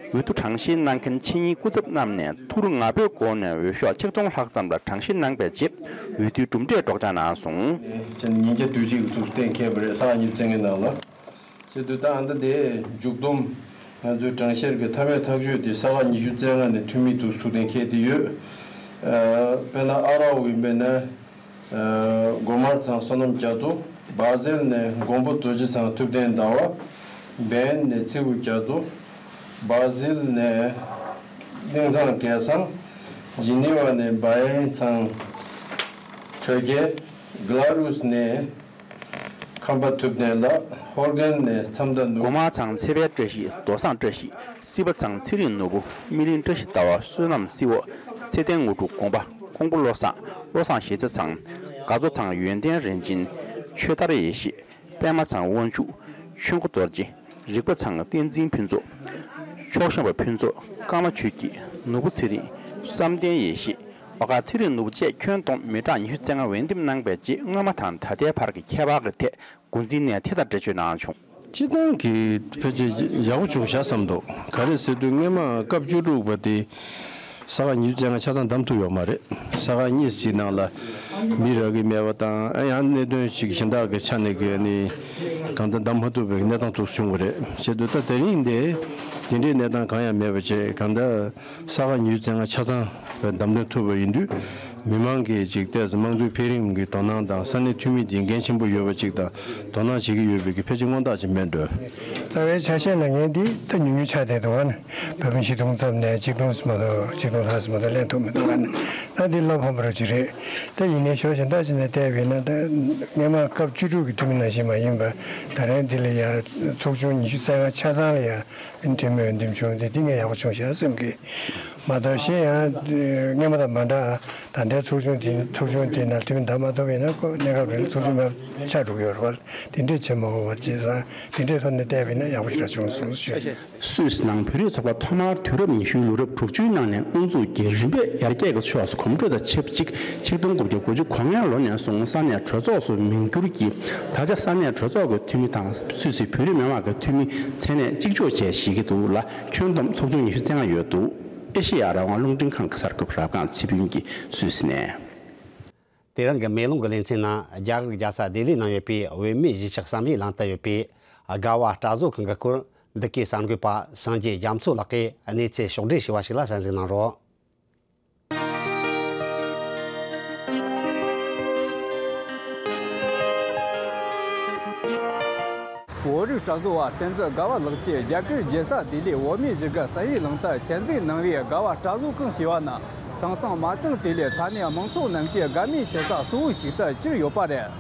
འོས་བསྡུ་གྲངས་བཤེར་གནང་མཁན་ཆེད་གཉེར་སྐུ་ཚབ་རྣམས་ནས་ཐུར་ང་ཕོད་སྒོ་ནས་འོས་ཤོག་ཆིག་སྟོང་ལྷག་ཙམ་ལ་གྲངས་བཤེར་གནང་པའི་རྗེས། འོས་བསྡུའི་གྲུབ་འབྲས་སྒྲོག་སྦྱང་གནང་སོང་། ཉིན་བརྒྱ་དུས་གཅིག་གི་ཚུགས་གཏན་འཁེལ་བ་རེད། ས་ག་ཉི་ཤུ་རྩ་ལྔའི་ནང་ལ། བྱེད་དུས་ད་ཨ་མདའ་དེ་མཇུག་བསྡོམས། ང་ཚོའི་གྲངས་བཤེར་གྱི་མཐའ་མའི་ཐག་གཅོད་དེ་ས་ག་ཉི་ཤུ་རྩ་ལྔ་ནས་འཐུས་མི་དུ་ཚུགས་གཏན་འཁེལ་བསྡད་ཡོད། ཨ། དཔེར་ན་ཨ་རའོ་ཡིན་པས་ན། ཨ། སྒོ་དམར་ཚང་བསོད་ནམས་རྒྱ་མཚོ། སྦ་ཟིལ་ནས་མགོན་པོ་རྡོ་རྗེ་ཚང་ཐུབ་བསྟན་ཟླ་བ། བན་ནས་ཚེ་བུ་རྒྱ་མཚོ། སྦ་ཟིལ་ནས་སྙིང་ཚང་སྐལ་བཟང་། ཇི་ནི་ཝ་ནས་སྦ་ཡན་ཚང་ཁྲོས་རྒྱལ། གྷ་ལ་རུས་ནས་ཁམས་པ་ཐུབ་བསྟན་ལགས། ཧོར་གན་ནས་མཚམས་མཐའ་ནུབ། སྒོ་དམར་ཚང་ཚེ་དཔལ་བཀྲ་ཤིས། རྡོ་བཟང་བཀྲ་ཤིས། སྲིད་པ་ཚང་ཚེ་རིང་ནོར་བུ། སྨིན་གླིང་བཀྲ་ཤིས་ཟླ་བ། བསོད་ནམས་སྲིད་འོ། ཚེ་བརྟན་དངོས་གྲུབ། དགོངས་པ་ཀོང་པོ་བློ་བཟང་། བློ་བཟང་ཞེ་ཚེ་ཚང་། དགའ་ཚོ་ཚང་། ཡོན་ཏན་རིན་ཆེན། ཆོས་དར་ཡེ་ཤེས། པད་མ་ཚང་དབང་ཕྱུག། ཆོས་མགོ་རྡོ་རྗེ། རིག་པ་ཚང་། བསྟན་འཛིན་ཕུན་ཚོགས། ཕྱོགས་ཞེན་པ་ཕུན་ཚོགས། ཀརྨ་ཆོས་སྐྱིད། ནོར་བུ་ཚེ་རིང་། བསམ་གཏན་ཡེ་ཤེས། ཨོ་ཀ་ཚེ་རིང་ནོར་བུ་བཅས་ཁྱོན་བསྡོམས་མི་གྲངས་ཉི་ཤུ་རྩ་ལྔ་འོས་འདེམས་གནང་པའི་རྗེས། སྔོན་མ་དང་ད་ལྟའི་བར་གྱི་ཁྱད་པར་གྱི་ཐད་འགོ་འཛིན་ནས་དེ་དང་འབྲེལ་བརྗོད་གནང་བྱུང་། སྤྱིར་བཏང་གི་ཕལ་ཆེར་ཡག་པོ་བྱུང་བཞག་བསམ་འདུག། ག་རེ་ཟེར་དུས་སྔོན་མ་སྐབས་བཅུ་དྲུག་པ་དེ་ས་ག་ཉི་ཤུ་རྩ་ལྔ་ཆ་ཚང་བདམས་ཐུབ་ཡོད་མ་རེད། ས་ག་གཉིས་ཀྱི་ནང་ལ་མི་རག་གི་མེད་པ་དང་། ཡང་གནད་དོན་ཞིག་གཞན་དག་གི་ཆ་ནས་གི་ནི་གང་ལྟར་བདམས་མ་ཐུབ་པའི་གནས་སྟངས་དུ་བྱུང་བ་རེད། བྱེད་དུས་ད་དེ་རིང་འདི་དེ་འདྲའི་གནས་སྟངས་གང་ཡང་མེད་པ་བྱས། གང་ལྟར་ས་ག་ཉི་ཤུ་རྩ་ལྔ་ཆ་ཚང་བདམས་ཐོན་ཐུབ་པ་ཡིན་དུས། མི་མང་གིས་ཅིག་ཏོག་ཙམ་དམངས་གཙོའི་འཕེལ་རིམ་གྱི་དོ་སྣང་དང་ས་གནས་འཐུས་མི་དེ་འགན་ཆེན་པོ་ཡོད་པ་ཅིག་དང་དོ་སྣང་བྱེད་ཀྱི་ཡོད་པའི་གི་ཕལ་ཆེར་མངོན་རྟགས་ཅིག་མེད་འགྲོ། རྩ་བའི་ཆ་ཤས་ལ་ངས་འདི་ད་ཉུང་ཉུང་ཆགས་བསྡད་འདུག་ག་ནི། བོད་མི་ཆིག་སྟོང་ཙམ་ནས་ཆིག་སྟོང་ཙམ་མ་གཏོགས་ཆིག་སྟོང་ལྷག་ཙམ་མ་གཏོགས་ལེན་ཐུབ་མི་འདུག་ག་ནི། ད་འདི་བློ་ཕམ་པ་རུ་ཅིག་རེད། ད་ཡིན་ནའི་ཞོ་ཞིང་ད་ཅི་ནས་བལྟས་པས་ན་ད་སྔོན་མ་སྐབས་བཅུ་དྲུག་གི་འཐུས་མི་ནང་བཞིན་མ་ཡིན་པ། ད་རེས་འདི་ལ་ཡ་ཚོགས་ཆུང་ཉི་ཤུ་རྩ་ལྔ་ཆ་ཚང་ལ་ཡ་འཐུས་མི་འོས་འདེམས་བྱུང་སྟེ་འདི་ངས་ཡག་པོ་བྱུང་ཤག་བསམ་གི། མ་གཏོགས་གཞན་ཡང་སྔོན་མ་དང་མ་འདྲ། ད་ལྟའི་ཚོགས་ཆུང་དེ་ཚོགས་ཆུང་དེ་ནང་འཐུས་མི་འདང་མ་ཐུབ་པ་ཡིན་ན་ཁོ་གནས་སྐབས་རིང་ཚོགས་ཆུང་མ་ཆགས་འགྲོ་གི་ཡོད་རེད་བ། དེ་འདྲས་བྱེད་མ་དགོས་པ་བྱས་ཙང་དེ་འདྲས་ཐོག་ནས་བལྟས་པ་ཡིན་ན་ཡག་པོ་ཞིག་ར་བྱུང་སོང་ཞུ། སུད་སི་ནང་བོད་རིགས་ཚོགས་པ་ཐོག་མར་དུས་རབས་ཉི་ཤུའི་ལོ་རབས་དྲུག་ཅུའི་ནང་ནས་དབུ་འཛུགས་ཀྱིས་རིམ་པས་ཡར་རྒྱས་ཀྱི་ཕྱོགས་སུ་གོམ་བགྲོད་དང་ཆབས་ཅིག་ཆིག་སྟོང་དགུ་བརྒྱ་དགུ་བཅུ་གོ་ལྔ་ལོ་ནས་བཟུང་ས་གནས་གྲོས་ཚོགས་སུ་མིང་བསྒྱུར་གྱིས་ད་ཆ་ས་གནས་གྲོས་ཚོགས་ཀྱི་འཐུས་མི་དང་སུད་སི་བོད་རིགས་མི་མང་གི་འཐུས་མི་མཚན་གནས་གཅིག་ལྕོགས་བཅས་བཞེས་ཀྱི་འདུག་ལ། ཁྱོན་བསྡོམས་ཚོགས་ཆུང་ཉི་ཤུ་རྩ་ལྔ་ཡོད་འདུག་ཨེ་ཤེ་ཡ་རང་དབང་རླུང་འཕྲིན་ཁང་གི་གསར་འགོད་པ་རབ་སྒང་ཚེ་ཕུན་གྱིས་སུད་སི་ནས། དེ་རིང་གི་མེ་ལོང་གི་ལེ་ཚན་ནང་རྒྱ་གར་རྒྱལ་ས་ལྡི་ལི་ནང་ཡོད་པའི་བོད་མིའི་གཞིས་ཆགས་བསམ་ཡས་གླིང་དུ་ཡོད་པའི་དགའ་བ་སྐྲ་བཟོ་ཁང་གི་སྐོར་འདི་གའི་གསར་འགོད་པ་སངས་རྒྱས་རྒྱ་མཚོ་ལགས་ཀྱིས་གནས་ཚུལ་ཕྱོགས་བསྒྲིགས་བྱས་པ་ཞིག་ལ་གསན་གཟིགས་གནང་རོགས། བོད་རིགས་སྐྲ་བཟོ་བ་བསྟན་འཛིན་དགའ་བ་ལགས་ཀྱིས་རྒྱ་གར་རྒྱལ་ས་ལྡི་ལིའི་བོད་མིའི་གཞིས་ཀ་བསམ་ཡས་གླིང་དུ་ཆེད་འཛུགས་གནང་བའི་དགའ་བ་སྐྲ་བཟོ་ཁང་ཞེས་པ་ནི་དེང་སང་མ་ཅང་ཏྲེ་ལི་ས་གནས་མང་ཚོགས་རྣམས་ཀྱི་དགའ་མོས་བྱེད་ས་གཙོ་བོ་ཞིག་ཏུ་གྱུར་ཡོད་པ་རེད།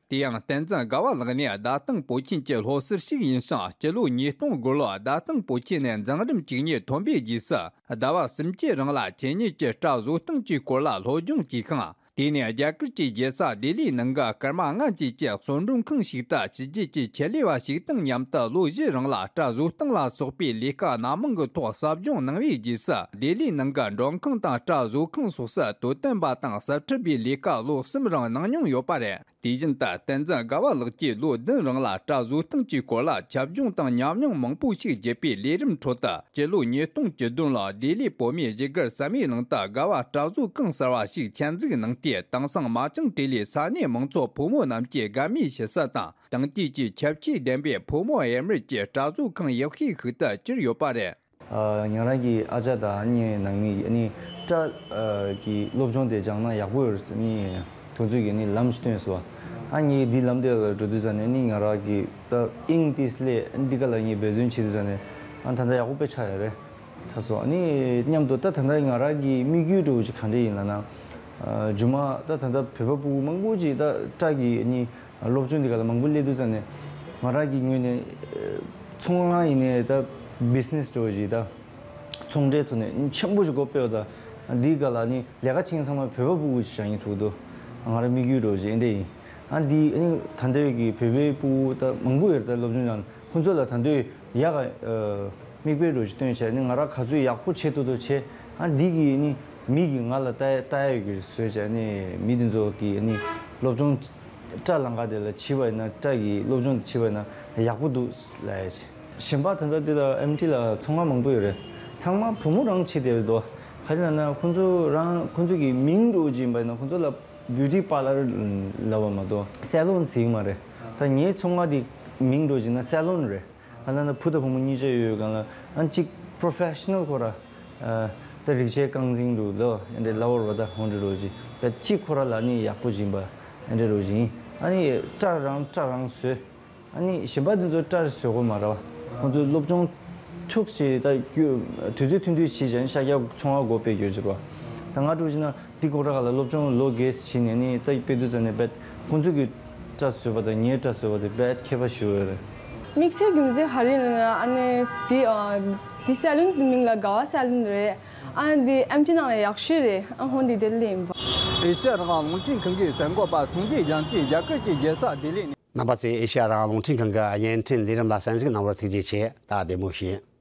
དེ་ཡང་བསྟན་འཛིན་དགའ་བ་ལགས་ནི་རྡ་སྟེང་པོ་ཆེན་གྱི་སློབ་ཟུར་ཞིག་ཡིན་ཞིང་སྤྱི་ལོ་ཉིས་སྟོང་དགུ་ལོར་རྡ་སྟེང་པོ་ཆེན་ནས་མཛངས་རིམ་བཅུ་གཉིས་ཐོན་པའི་རྗེས་སུ་ཟླ་བ་གསུམ་གྱི་རིང་ལ་ཆེད་གཉེར་གྱི་སྐྲ་བཟོ་སྟངས་ཀྱི་སྐོར་ལ་སློབ་སྦྱོང་བྱས་ཤིང་། དེ་ནས་རྒྱ་གར་གྱི་རྒྱལ་ས་ལྡི་ལིའི་ནང་གི་སྐར་མ་ལྔ་བཅས་ཀྱི་གསོལ་མགྲོན་ཁང་ཞིག་ཏུ་ཕྱི་རྒྱལ་གྱི་ཆེད་ལས་པ་ཞིག་དང་མཉམ་དུ་ལོ་བཞི་རིང་ལ་སྐྲ་བཟོ་སྟངས་ལ་སོགས་པའི་ལས་ཀ་སྣ་མང་གི་ཐོག་ཟབ་སྦྱོང་གནང་བའི་རྗེས་སུ་ལྡི་ལིའི་ནང་གི་མགྲོན་ཁང་དང་སྐྲ་བཟོ་ཁང་སོགས་སུ་དོ་དམ་པ་དང་གསེར་ཁྲི་པའི་ལས་ཀ་ལོ་གསུམ་རིང་གནང་མྱོང་ཡོད་པ་རེད། དེ་བཞིན་དུ་བསྟན་འཛིན་དགའ་བ་ལགས་ཀྱིས་ལོ་བདུན་རིང་ལ་སྐྲ་བཟོ་སྟངས་ཀྱི་སྐོར་ལ་ཁྱབ་སྦྱོང་དང་ཉམས་མྱོང་མང་པོ་ཞིག་བརྒྱུད་པའི་ལས་རིམ་ཁྲོད་དུ་སྤྱི་ལོ་ཉིས་སྟོང་བཅུ་བདུན་ལོར་ལྡི་ལིའི་བོད་མིའི་གཞིས་སྒར་བསམ་ཡས་གླིང་དུ་དགའ་བ་སྐྲ་བཟོ་ཁང་གསར་བ་ཞིག་ཆེད་འཛུགས་གནང་སྟེ་དེང་སང་མ་ཅང་ཏྲེ་ལིའི་ས་གནས་མང་ཚོགས་ཕོ་མོ་རྣམས་ཀྱི་དགའ་མོས་བྱེད་ས་དང་དེང་དུས་ཀྱི་ཁྱད་ཆོས་ལྡན་པའི་ཕོ་མོ་དབྱེར་མེད་ཀྱི་སྐྲ་བཟོ་ཁང་ཡག་ཤོས་ཤིག་ཏུ་གྱུར་ཡོད་པ་རེད། ཨ། ང་རང་གི་ཨ་ཅག་དང་ཨ་ནེ་ནང་མི་ཨ་ནི་སྐྲ་ཨ་གི་སློབ་སྦྱོང་དེ་སྦྱངས་ན་ཡག་པོ་ཡོད་རེད་ཟེར་ནི་དེ་ཚོ་གིས་ནི་ལམ་ཞིག་སྟོན་སོང་བ། ཨ་ནི་འདི་ལམ་དེ་ལ་འགྲོ་དུས་ཙ་ནས་ནི་ང་རང་གི་ད་དབྱིངས་ཏིས་ལས་འདི་ག་ལ་ངས་འབད་བརྩོན་བྱེད་དུས་ཙ་ནས་ཨ་ད་ལྟ་ཡག་པོ་དཔེ་ཆགས་ཡོད་རེད། ད་སོ་ཨ་ནི་མཉམ་དུ་ད་ད་ལྟ་ང་རང་གི་དམིགས་ཡུལ་འདྲ་བོ་ཅིག་ག་འདྲ་ཡིན་ལབ་ན། ཨ་རྗེས་མ་ད་ད་ལྟ་བོད་པ་ཕྲུ་གུ་མང་པོ་ཅིག་ད་སྐྲ་གི་ཨ་ནི་སློབ་སྦྱོང་འདི་ག་ལ་མང་པོ་སླེབས་དུས་ཙ་ནས་ང་རང་གི་ངོས་ནས་ཚོང་ཁང་ཡིན་ནའི་ད་བི་ཛི་ནེ་སི་འདྲ་བོ་ཞིག་ད་ཚོང་འབྲེལ་ཐོག་ནས་ཆེན་པོ་ཞིག་སྒོ་ཕྱེ་བ་དང་འདི་ག་ལ་ནི་ལས་ཀ་བྱེད་མཁན་ཚང་མ་བོད་པ་ཕྲུ་གུ་ཞིག་བྱ་སྙིང་འདོད་འདུག་ང་རང་དམིགས་ཡུལ་འདྲ་བོ་ཞིག་ཨེ་འདྲ་ཡིན། ཨ་འདི་ཨ་ནི་ད་ལྟའི་གི་བོད་པའི་ཕྲུ་གུ་ད་མང་པོ་ཡོད་རེད། ད་སློབ་སྦྱོང་སྦྱངས་ཁོང་ཚོ་ལ་ད་ལྟའི་ཡག་ག་ཨ་མིག་དཔེ་འདྲ་བོ་ཞིག་སྟོན་བྱས་ནི་ང་རང་ག་ཚོད་ཡག་པོ་བྱེད་ཐུབ་ཐུབ་བྱས། ཨ་འདི་གི་ནི་མི་གི་ང་ལ་ལྟ་ལྟ་ཡ་ཡོད་གི་བཟོས་བྱས་ནི་མི་དེ་ཚོ་གི་ནི་སློབ་སྦྱོང་སྐྲ་ལམ་ཁ་དེ་ལ་བྱིས་པ་ཡིན་ན་སྐྲ་གི་སློབ་སྦྱོང་དེ་བྱིས་པ་ཡིན་ན་ཡག་པོ་འདུག་ལབ་ཡ་བྱས། གཞན་པ་ད་ལྟ་འདི་ལ་ཨེམ་ཊི་ལ་ཚོང་ཁང་མང་པོ་ཡོད་རེད། ཚང་མ་བུ་མོ་རང་བྱེད་བསྡད་འདུག་ག་རེ་ལབ་ན་ཁོང་ཚོ་རང་ཁོང་ཚོ་གི་མིང་འདྲ་བོ་ཅིག་ཡིན་པ་ཡིན་ན་ཁོང་ཚོ་ལ་བིའུ་ཊི་པར་ལར་ལབ་པ་མ་གཏོགས་སེ་ལོན་ཟེར་གྱི་མ་རེད། ད་ངའི་ཚོང་ཁང་དེ་མིང་འདྲ་བོ་ཅིག་ཡིན་ན་སེ་ལོན་རེད། ཨ་ལ་ན་བུ་དང་བུ་མོ་གཉིས་ཆ་ཡོད་གང་ལ་ཨ་གཅིག་པྲོ་ཕེ་ཤ་ནལ་ཁོ་ར་ཨ་ད་རིག་བྱེད་རྐང་འཛིན་འདུག་ལོ་ཨེ་འདྲ་ལ་བོར་བ་ད་ཧོན་འདྲ་རོ་ཅིག་ད་གཅིག་ཁོ་ར་ལ་ནི་ཡག་པོ་ཡིན་པ་ཨེ་འདྲ་རོ་ཅིག་ཡིན། ཨ་ནི་སྐྲ་རང་སྐྲ་རང་བཟོས། ཨ་ནི་གཞན་པ་དེ་ཚོ་སྐྲ་བཟོ་དགོས་མ་རེད་བ། ཁོང་ཚོ་སློབ་སྦྱོང་ཐུགས་ཆེ་ད་རྒྱུ་དུས་ཚོད་ཐུང་ཐུང་བྱས་ཀྱང་ཤ་རྒྱག་ཚོང་བ་སྒོ་ཕྱེ་རྒྱུ་ཅིག་རེད་བ། ད་ང་འདྲ་བྱས་ན་འདི་ཁོ་ར་ག་ལ་སློབ་སྦྱོང་ལོ་རྒས་ཕྱིན་ནས་ནི་ད་དཔེ་དུས་ཙམ་ནས་བེད་ཁོང་ཚོ་གི་སྐྲ་བཟོས་པ་དང་ངའི་སྐྲ་བཟོས་པ་དེ་བེད་ཁྱད་པར་ཞེ་པོ་ཡོད་རེད། དམིགས་བསལ་རྒྱུ་མཚན་ག་རེ་ཡིན་ན་ཨ་ནི་དེ་ཨ་དེ་སེ་ལུན་དེ་མིང་ལ་དགའ་བ་སེ་ལུན་རེད། ཨ་ནི་དེ་ཨེམ་ཊི་ནང་ལ་ཡག་ཤོས་རེད། ཨ་ཧོན་དེ་དེ་ལས་ཡིན་པ། ཨེ་ཤ་ཡ་རང་དབང་རླུང་འཕྲིན་ཁང་གི་གསར་འགོད་པ་སངས་རྒྱས་རྒྱ་མཚོས་རྒྱ་གར་གྱི་རྒྱལ་ས་ལྡི་ལི་ནས། རྣམ་པ་ཚོས་ཨེ་ཤ་ཡ་རང་དབང་རླུང་འཕྲིན་ཁང་གི་བརྙན་འཕྲིན་ལས་རིམ་ལ་གསན་གཟིགས་གནང་བར་ཐུགས་རྗེ་ཆེ། ད་བདེ་མོ་བྱོས།